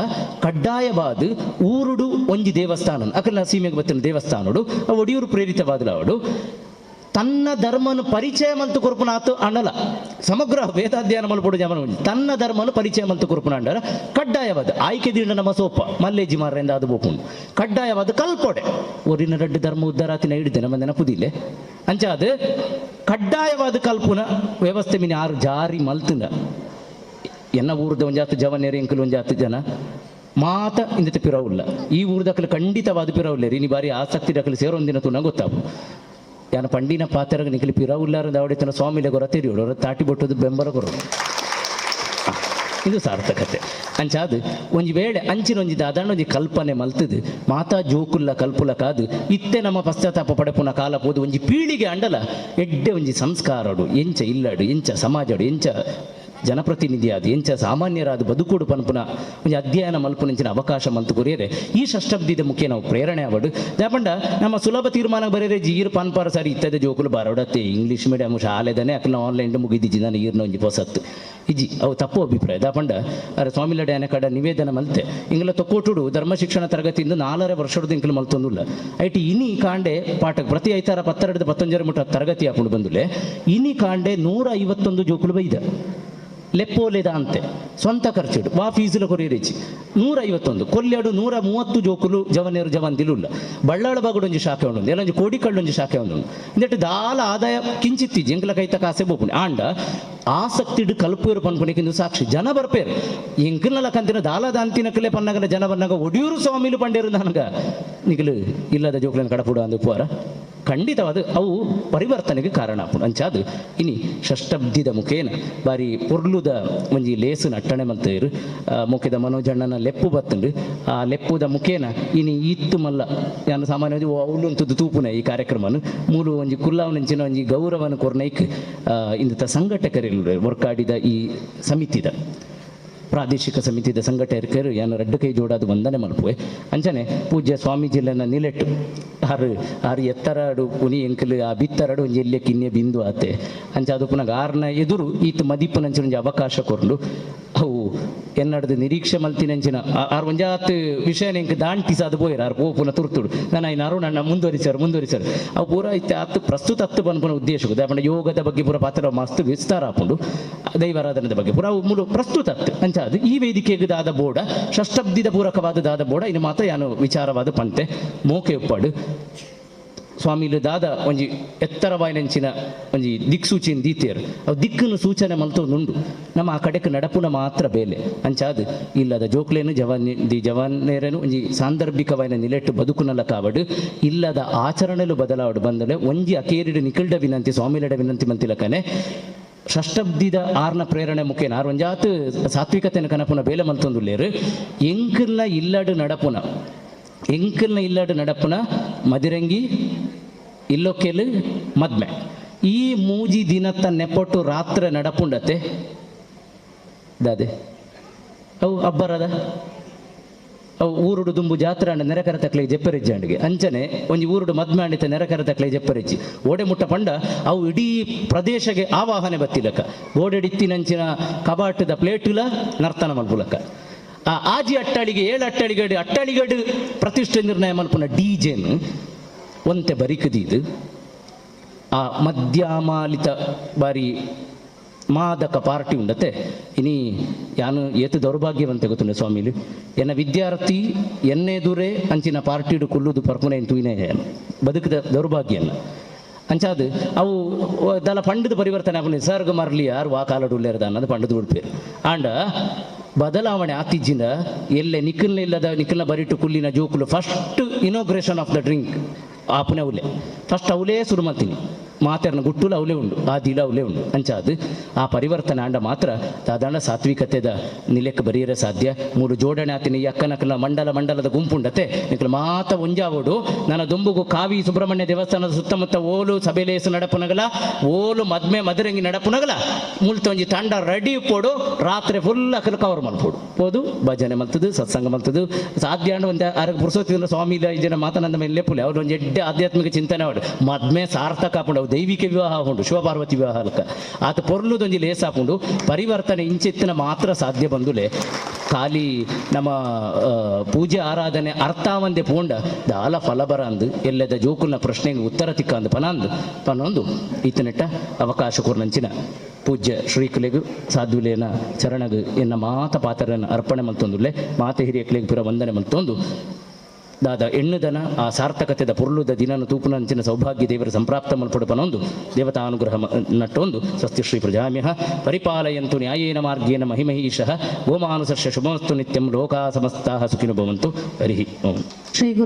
Speaker 1: ಕಡ್ಡಾಯವಾದ ಊರುಡು ಒಂಜಿ ದೇವಸ್ಥಾನ ಅಕಲ್ನ ಸೀಮೆಗೆ ಬತ್ತಿನ ದೇವಸ್ಥಾನಡು ಒಡಿಯೂರು ಪ್ರೇರಿತವಾದಲ ಅವಡು ತನ್ನ ಧರ್ಮನು ಪರಿಚಯ ಮಲ್ತು ಕೊರ್ಪುನಾತು ಅಣ್ಣಲ ಸಮಗ್ರ ವೇದಾಧ್ಯಯನ ಮಲ್ಪೊಡು ಜಮನ ತನ್ನ ಧರ್ಮನು ಪರಿಚಯ ಮಲ್ತು ಕೊರ್ಪುನ ಅಂಡರ ಕಡ್ಡಾಯವಾದ ಆಯ್ಕೆ ದಿಂಡ ನಮ್ಮ ಸೋಪ ಮಲ್ಲೇಜಿ ಮಾರ್ರೆಂದ ಅದು ಬೋಪುಂಡು ಕಡ್ಡಾಯವಾದ ಕಲ್ಪೊಡೆ ಒರಿನ ರಡ್ಡು ಧರ್ಮ ಉದ್ಧಾರಾತಿನ ಹಿಡಿದೆ ನಮ್ಮ ನೆನಪುದಿಲ್ಲೆ ಅಂಚಾದ ಕಡ್ಡಾಯವಾದ ಕಲ್ಪುನ ವ್ಯವಸ್ಥೆ ಮಿನಿ ಆರು ಜಾರಿ ಮಲ್ತುಂಡ ಎನ್ನ ಊರದ ಒಂಜಾತು ಜವನೇರು ಎಂಕಲು ಒಂಜಾತು ಜನ ಮಾತ ಇಂದತೆ ಪಿರವುಲ್ಲ ಈ ಊರ್ದಕ್ಕಲು ಖಂಡಿತವಾದ ಪಿರವುಲ್ಲ ಇನಿ ಬಾರಿ ಆಸಕ್ತಿ ದಕ್ಕಲು ಸೇರೊಂದಿನ ತುನ ಗೊತ್ತಾವು ಯಾನ ಪಂಡಿನ ಪಾತ್ರಗ ನಿಖಲಿ ಪಿರವುಲ್ಲಾರ ದಾವಡಿತನ ಸ್ವಾಮಿಲೆ ಗೊರ ತೆರಿಯೋಡು ಅವರ ತಾಟಿ ಬೊಟ್ಟದು ಬೆಂಬಲ ಕೊರು ಇದು ಸಾರ್ಥಕತೆ. ಅಂಚಾದ ಒಂಜಿ ವೇಳೆ ಅಂಚಿನ ಒಂಜಿ ದಾದಾಂಡ ಒಂಜಿ ಕಲ್ಪನೆ ಮಲ್ತದು ಮಾತಾ ಜೋಕುಲ್ಲ ಕಲ್ಪುಲ ಕಾದು ಇತ್ತೆ ನಮ್ಮ ಪಶ್ಚಾತ್ತಾಪ ಪಡೆಪುನ ಕಾಲ ಪೋದು ಒಂಜಿ ಪೀಳಿಗೆ ಅಂಡಲ ಎಡ್ಡೆ ಒಂಜಿ ಸಂಸ್ಕಾರಡು ಎಂಚ ಇಲ್ಲಡು ಎಂಚ ಸಮಾಜಡು ಎಂಚ ಜನಪ್ರತಿನಿಧಿಯಾದ ಎಂಚ ಸಾಮಾನ್ಯರಾದ ಬದುಕುಡು ಪನ್ಪುನ ಒಂಜಿ ಅಧ್ಯಯನ ಮಲ್ಪುನಂಚಿನ ಅವಕಾಶ ಮಲ್ತು ಕೊರಿಯರೆ ಈ ಷಷ್ಟಬ್ದಿದ ಮುಖ್ಯ ನಾವು ಪ್ರೇರಣೆ ಅವಡು. ದಾಪಂಡ ನಮ್ಮ ಸುಲಭ ತೀರ್ಮಾನ ಬರೆಯರೆ ಜೀರ್ ಪನ್ಪಾರ ಸರಿ ಇತ್ತದ ಜೋಕುಲು ಬಾರೋಡತ್ತೆ ಇಂಗ್ಲೀಷ್ ಮೀಡಿಯಂ ಶಾಲೆದನೆ ಅಕ್ಲ ಆನ್ಲೈನ್ ಮುಗಿದಿಜ್ಜಿ ನಾನು ಈರ್ನ ಒಂಜಿ ಪೊಸತ್ತು ಇಜ್ಜಿ ಅವು ತಪ್ಪು ಅಭಿಪ್ರಾಯ. ದಾಪಂಡ ಅರೆ ಸ್ವಾಮಿಲಡೆ ಆನೆ ಕಡ ನಿವೇದನ ಮಲ್ತೆ ಇಂಗ್ಲ ತೊಕ್ಕೋಟುಡು ಧರ್ಮ ಶಿಕ್ಷಣ ತರಗತಿಯಿಂದ 4.5 ವರ್ಷದ ಇಂಕಲು ಮಲ್ತೊಂದುಲ್ಲ ಐಟಿ ಇನಿ ಕಾಂಡೆ ಪಾಠ ಪ್ರತಿ ಐತಾರ 10 11 ಮುಟ್ಟ ತರಗತಿ ಹಾಕೊಂಡು ಬಂದುಲೆ ಇನಿ ಕಾಂಡೆ 151 ಜೋಕುಲು ಬೈದ ಲೆಪ್ಪೋಲೆದ ಅಂತೆ ಸ್ವಂತ ಖರ್ಚಿಡು ವಾ ಫೀಸುಲ ಕೊರಿಯರಿಚಿ 151 ಕೊಲ್ಯಾಡು 130 ಜೋಕುಲು ಜವನೇರು ಜವಂತಿಲುಲ್ಲ ಬಳ್ಳಾಳ ಬಾಗುಡು ಒಂಜಿ ಶಾಖೆ ಉಂಡು ಎಲ್ಲೊಂಜಿ ಕೋಡಿಕಳ್ಳು ಒಂಜಿ ಶಾಖೆ ಉಂಡು ಇಂದೆಟ್ಟು ದಾಲ ಆದಾಯ ಕಿಂಚಿತ್ತಿ ಎಂಕಲ ಕೈತ ಕಾಸೆ ಬೋಪುಣಿ ಆಂಡ ಆಸಕ್ತಿಡು ಕಲ್ಪೂರು ಪನ್ಪುಣಿಕಿಂದು ಸಾಕ್ಷಿ ಜನ ಬರ್ಪೇರು ಎಂಕಲ್ನಲ ಕಂತಿನ ದಾಲ ದಾಂತಿನಕಲೆ ಪನ್ನಗಲ ಜನ ಬನ್ನಗ ಒಡಿಯೂರು ಸ್ವಾಮಿಲು ಪಂಡೇರು ನನಗ ನಿಗಲು ಇಲ್ಲದ ಜೋಕುలను ಕಡಪುಡು ಅಂದು ಪೋರ ಖಂಡಿತವಾದ ಅವು ಪರಿವರ್ತನೆಗೆ ಕಾರಣ ಆಪುಂಡು. ಅಂಚಾದು ಇನಿ ಷಷ್ಟಬ್ದಿದ ಮುಖೇನ ಬಾರಿ ಪೊರ್ಲುದ ಒಂಜಿ ಲೇಸು ನಟ್ಟಣೆ ಮಲ್ತೇರು ಮುಖ್ಯದ ಮನೋಜಣ್ಣನ ಲೆಪ್ಪು ಬತ್ತುಂಡು ಆ ಲೆಪ್ಪುದ ಮುಖೇನ ಇನಿ ಇತ್ತು ಮಲ್ಲ ನಾನು ಸಾಮಾನ್ಯವಾಗಿ ಅವಲುಂತದ್ದು ತೂಪುನ ಈ ಕಾರ್ಯಕ್ರಮನು ಮೂಲು ಒಂಜಿ ಕುಲ್ಲಾವನಂಚಿನ ಒಂಜಿ ಗೌರವನ ಕೊರ್ನೈಕ್ ಇಂದ ಸಂಘಟಕರು ವರ್ಕಾಡಿದ ಈ ಸಮಿತಿದ ಪ್ರಾದೇಶಿಕ ಸಮಿತಿದ ಸಂಘಟಕರು ಯಾನು ರಡ್ಡು ಕೈ ಜೋಡಾದು ವಂದನೆ ಮಲ್ಪುವೆ. ಅಂಚನೆ ಪೂಜ್ಯ ಸ್ವಾಮೀಜಿಲನ ನಿಲೆಟ್ಟು ಆರು ಆರು ಎತ್ತರಾಡು ಪುನಿ ಎಂಕಲು ಆ ಬಿತ್ತರಡು ಒಂಜಿ ಎಲ್ಲೆ ಕಿನ್ನೆ ಬಿಂದು ಆತೆ ಅಂಚ ಅದು ಪುನಗ ಆರ್ನ ಎದುರು ಈತ ಮದಿಪುನಂಚಿನ ಒಂಜಿ ಅವಕಾಶ ಕೊರ್ಲು ಅವು ಎನ್ನಡದು ನಿರೀಕ್ಷೆ ಮಲ್ತಿನಂಚಿನ ಆರು ಒಂಜಾತ್ ವಿಷಯ ಎಂಕ್ ದಾಂಟಿಸಾದು ಪೋಯಿರ ಆರು ಪೋಪುನ ತುರ್ತುಡು ನಾನು ಐನ ಅರುಣ್ ಅಣ್ಣ ಮುಂದುವರಿಸಾರು ಮುಂದುವರಿಸಾರು ಅವು ಪೂರ ಇತ್ತೆ ಆತು ಪ್ರಸ್ತುತ ಹತ್ತು ಪನ್ಪುನ ಉದ್ದೇಶ ದಾಪಂಡ ಯೋಗದ ಬಗ್ಗೆ ಪೂರ ಪಾತ್ರ ಮಸ್ತ್ ವಿಸ್ತಾರ ಆಪುಂಡು ದೈವಾರಾಧನದ ಬಗ್ಗೆ ಪೂರ ಅವು ಮೂಲ ಪ್ರಸ್ತುತ ಹತ್ತು ಅಂಚ ಅದು ಈ ವೇದಿಕೆಗೆ ದಾದ ಬೋಡ ಷಷ್ಟಬ್ದಿದ ಪೂರಕವಾದ ದಾದ ಬೋಡ ಇನ್ನು ಮಾತ್ರ ಯಾನು ವಿಚಾರವಾದ ಪಂತೆ ಮೋಕೆ ಉಪ್ಪಾಡು ಸ್ವಾಮಿಲು ದಾದ ಒಂಜಿ ಎತ್ತರವಾಯಿನಂಚಿನ ಒಂಜಿ ದಿಕ್ಸೂಚಿನ ದೀತಿಯರು ಅವು ದಿಕ್ಕನ್ನು ಸೂಚನೆ ಮಲ್ತೊಂದುಂಡು ನಮ್ಮ ಆ ಕಡೆಕ್ ನಡಪುನ ಮಾತ್ರ ಬೇಲೆ ಅಂಚಾದು ಇಲ್ಲದ ಜೋಕ್ಲೇನು ಜವಾನ್ the ಜವಾನೇರನು ಒಂಜಿ ಸಾಂದರ್ಭಿಕವಾಯಿನ ನಿಲೆಟ್ಟು ಬದುಕುನಲ್ಲ ಕಾವಡು ಇಲ್ಲದ ಆಚರಣೆಲು ಬದಲಾವಡು ಬಂದಲೆ ಒಂಜಿ ಅಕೇರಿಡು ನಿಖಿಲ್ಡ ವಿನಂತಿ ಸ್ವಾಮಿಲಡ ವಿನಂತಿ ಮಂತಿಲಕನೆ ಷಷ್ಟಬ್ದಿದ ಆರ್ನ ಪ್ರೇರಣೆ ಮುಖೇನ ಆರ್ ಒಂಜಾತ್ ಸಾತ್ವಿಕತೆನ ಕನಪುನ ಬೇಲೆ ಮಲ್ತೊಂದುಲ್ಲೇರು ಎಂಕಲ್ನ ಇಲ್ಲಡು ನಡಪುನ ಎಂಕಲ್ನ ಇಲ್ಲಡು ನಡಪುನ ಮದಿರಂಗಿ ಇಲ್ಲೊಕ್ಕೆಲು ಮದ್ಮೆ ಈ ಮೂಜಿ ದಿನತ್ತ ನೆಪೊಟ್ಟು ರಾತ್ರಿ ನಡಪುಂಡತೆ ದಾದೆ ಅವು ಅಬ್ಬರದ ಅವು ಊರುಡು ದುಂಬು ಜಾತ್ರೆ ಅಂಡ ನೆರೆಕರ ತಕ್ಲೆ ಜೆಪ್ಪರಿಜ್ಜಾಂಡಿಗೆ ಅಂಚನೆ ಒಂಜಿ ಊರುಡು ಮದ್ಮೆ ಅಂಡಿತ ನೆರೆಕರ ತಕ್ಲೆ ಜೆಪ್ಪರಿಜ್ಜಿ ಓಡೆ ಮುಟ್ಟ ಪಂಡ ಅವು ಇಡೀ ಪ್ರದೇಶಗೆ ಆವಾಹನೆ ಬತ್ತಿಲಕ್ಕ ಓಡೆಡಿತ್ತಿನಂಚಿನ ಕಬಾಟದ ಪ್ಲೇಟುಲ ನರ್ತನ ಮಲ್ಪುಲಕ್ಕ ಆ ಆಜಿ ಅಟ್ಟಳಿಗೆ ಏಳು ಅಟ್ಟಳಿಗಡು ಅಟ್ಟಳಿಗಡು ಪ್ರತಿಷ್ಠೆ ನಿರ್ಣಯ ಮಲ್ಪುನ ಡಿಜೆನ್ ಒಂತೆ ಬರಿಕದೀದು ಆ ಮದ್ಯಮಾಲಿತ ಬಾರಿ ಮಾದಕ ಪಾರ್ಟಿ ಉಂಡತೆ ಇನಿ ಯಾನು ಏತು ದೌರ್ಭಾಗ್ಯವಂತೆ ಗೊತ್ತುಂಡೆ ಸ್ವಾಮಿಲು ಎನ್ನ ವಿದ್ಯಾರ್ಥಿ ಎನ್ನೆದುರೇ ಅಂಚಿನ ಪಾರ್ಟಿಡು ಕುಲ್ಲುದು ಪರ್ಪುನೆ ತೂಯಿನೇ ಬದುಕದ ದೌರ್ಭಾಗ್ಯನ್ನ ಅಂಚಾದು ಅವು ದಲ ಪಂಡದ ಪರಿವರ್ತನೆ ಆಪುಂಡು ಸರ್ಗ ಮರ್ಲಿ ಯಾರು ವಾ ಕಾಲಡು ಉಲ್ಲೇರದ ಅನ್ನೋದು ಪಂಡದ ಉಡ್ಪೇರು ಆಂಡ ಬದಲಾವಣೆ ಆತಿಜ್ಜಿಂದ ಎಲ್ಲೆ ನಿಖಲ್ನ ಇಲ್ಲದ ನಿಖಲ್ನ ಬರಿಟು ಕುಲ್ಲಿನ ಜೋಕುಲು first inauguration of the drink ಆಪುನೆ ಅವಲೇ ಫಸ್ಟ್ ಅವಲೇ ಶುರು ಮಾಡ್ತೀನಿ. ಮಾತೆರ್ನ ಗುಟ್ಟುಲ ಅವಲೇ ಉಂಡು, ಆದಿಲ ಅವಲೇ ಉಂಡು. ಅಂಚಾದ್ ಆ ಪರಿವರ್ತನೆ ಆಂಡ ಮಾತ್ರ ದಾದಾಂಡ ಸಾತ್ವಿಕತೆದ ನಿಲೆಕ್ ಬರಿಯರೆ ಸಾಧ್ಯ. ಮೂಲು ಜೋಡಣೆ ಆತಿನ ಈ ಅಕ್ಕನಕಲ್ನ ಮಂಡಲ ಮಂಡಲದ ಗುಂಪುಂಡತೆ, ನಿಕುಲು ಮಾತ ಒಂಜಾವೋಡು. ನನ್ನ ದುಂಬುಗು ಕಾವಿ ಸುಬ್ರಹ್ಮಣ್ಯ ದೇವಸ್ಥಾನದ ಸುತ್ತಮುತ್ತ ಓಲು ಸಭೆಲೇಸು ನಡಪುನಗಲ, ಓಲು ಮದ್ಮೆ ಮದರಂಗಿ ನಡಪುನಗಲ ಮುಲ್ತ ಒಂಜಿ ತಂಡ ರೆಡಿ ಇಪ್ಪೋಡು. ರಾತ್ರಿ ಫುಲ್ ಅಕಲ್ ಕವರ್ ಮಲ್ಪೋಡು, ಪೋದು ಭಜನೆ ಮಲ್ತದು, ಸತ್ಸಂಗ ಮಲ್ತದು. ಸಾಧ್ಯ ಆಂಡ ಒಂದು ಅರಗ ಪುರುಸೋತಿನ ಸ್ವಾಮಿ ಜನ ಮಾತನಂದ ಮೇಲೆ ಲೆಪ್ಪುಲೆ. ಅವ್ರು ಒಂಜಿ ಎಡ್ಡೆ ಆಧ್ಯಾತ್ಮಿಕ ಚಿಂತನೆ ಆವಡ್, ಮದ್ಮೆ ಸಾರ್ಥಕ ಆಪುಂಡು. ಅವು ದೈವಿಕ ವಿವಾಹ ಉಂಡು, ಶಿವಪಾರ್ವತಿ ವಿವಾಹ ಅಲ್ಕ ಆತ ಪೊರ್ಲುದೊಂಜಿ ಲೇಸ್ ಆಪುಂಡು. ಪರಿವರ್ತನೆ ಇಂಚಿತ್ತಿನ ಮಾತ್ರ ಸಾಧ್ಯ ಬಂದುಲೆ. ಖಾಲಿ ನಮ್ಮ ಪೂಜೆ ಆರಾಧನೆ ಅರ್ಥಾವಂದೆ ಪೋಂಡ ದಾಲ ಫಲ ಬರಂದು, ಎಲ್ಲದ ಜೋಕುಲ್ನ ಪ್ರಶ್ನೆಗೆ ಉತ್ತರ ತಿಕ್ಕಂದು ಪನಾಂದು ಪನೊಂದು ಈತನೆಟ್ಟ ಅವಕಾಶ ಕೊರ್ನಂಚಿನ ಪೂಜ್ಯ ಶ್ರೀಕುಲೆಗು ಸಾಧುಲೇನ ಚರಣಗು ಎನ್ನ ಮಾತ ಪಾತ್ರನ ಅರ್ಪಣೆ ಮಲ್ತೊಂದುಲ್ಲೆ. ಮಾತ ಹಿರಿಯಕ್ಲೆಗ್ ಪುರ ವಂದನೆ ಮಲ್ತೊಂದು, ದಾದ ಎಣ್ಣುದನ ಆ ಸಾರ್ಥಕತೆದ ಪೊರ್ಲುದ ದಿನನ ತೂಪುನಂಚಿನ ಸೌಭಾಗ್ಯ ದೇವರ ಸಂಪ್ರಾಪ್ತ ಮಲ್ಪಡು ಪನೊಂದು ದೇವತಾನುಗ್ರಹ ನಟ್ಟೊಂದು ಸ್ವಸ್ತಿ ಶ್ರೀ ಪ್ರಜಾಮ್ಯಃ ಪರಿಪಾಲಯಂತು ನ್ಯಾಯೇನ ಮಾರ್ಗೇಣ ಮಹಿಮಹೀಶಃ. ಗೋಮಾನುಸರ್ಷ ಶುಭಮಸ್ತು ನಿತ್ಯಂ. ಲೋಕಾ ಸಮಸ್ತಾಃ ಸುಖಿನೋ ಭವಂತು. ಹರಿ ಓಂ.
Speaker 2: ಶ್ರೀ ಗುರು.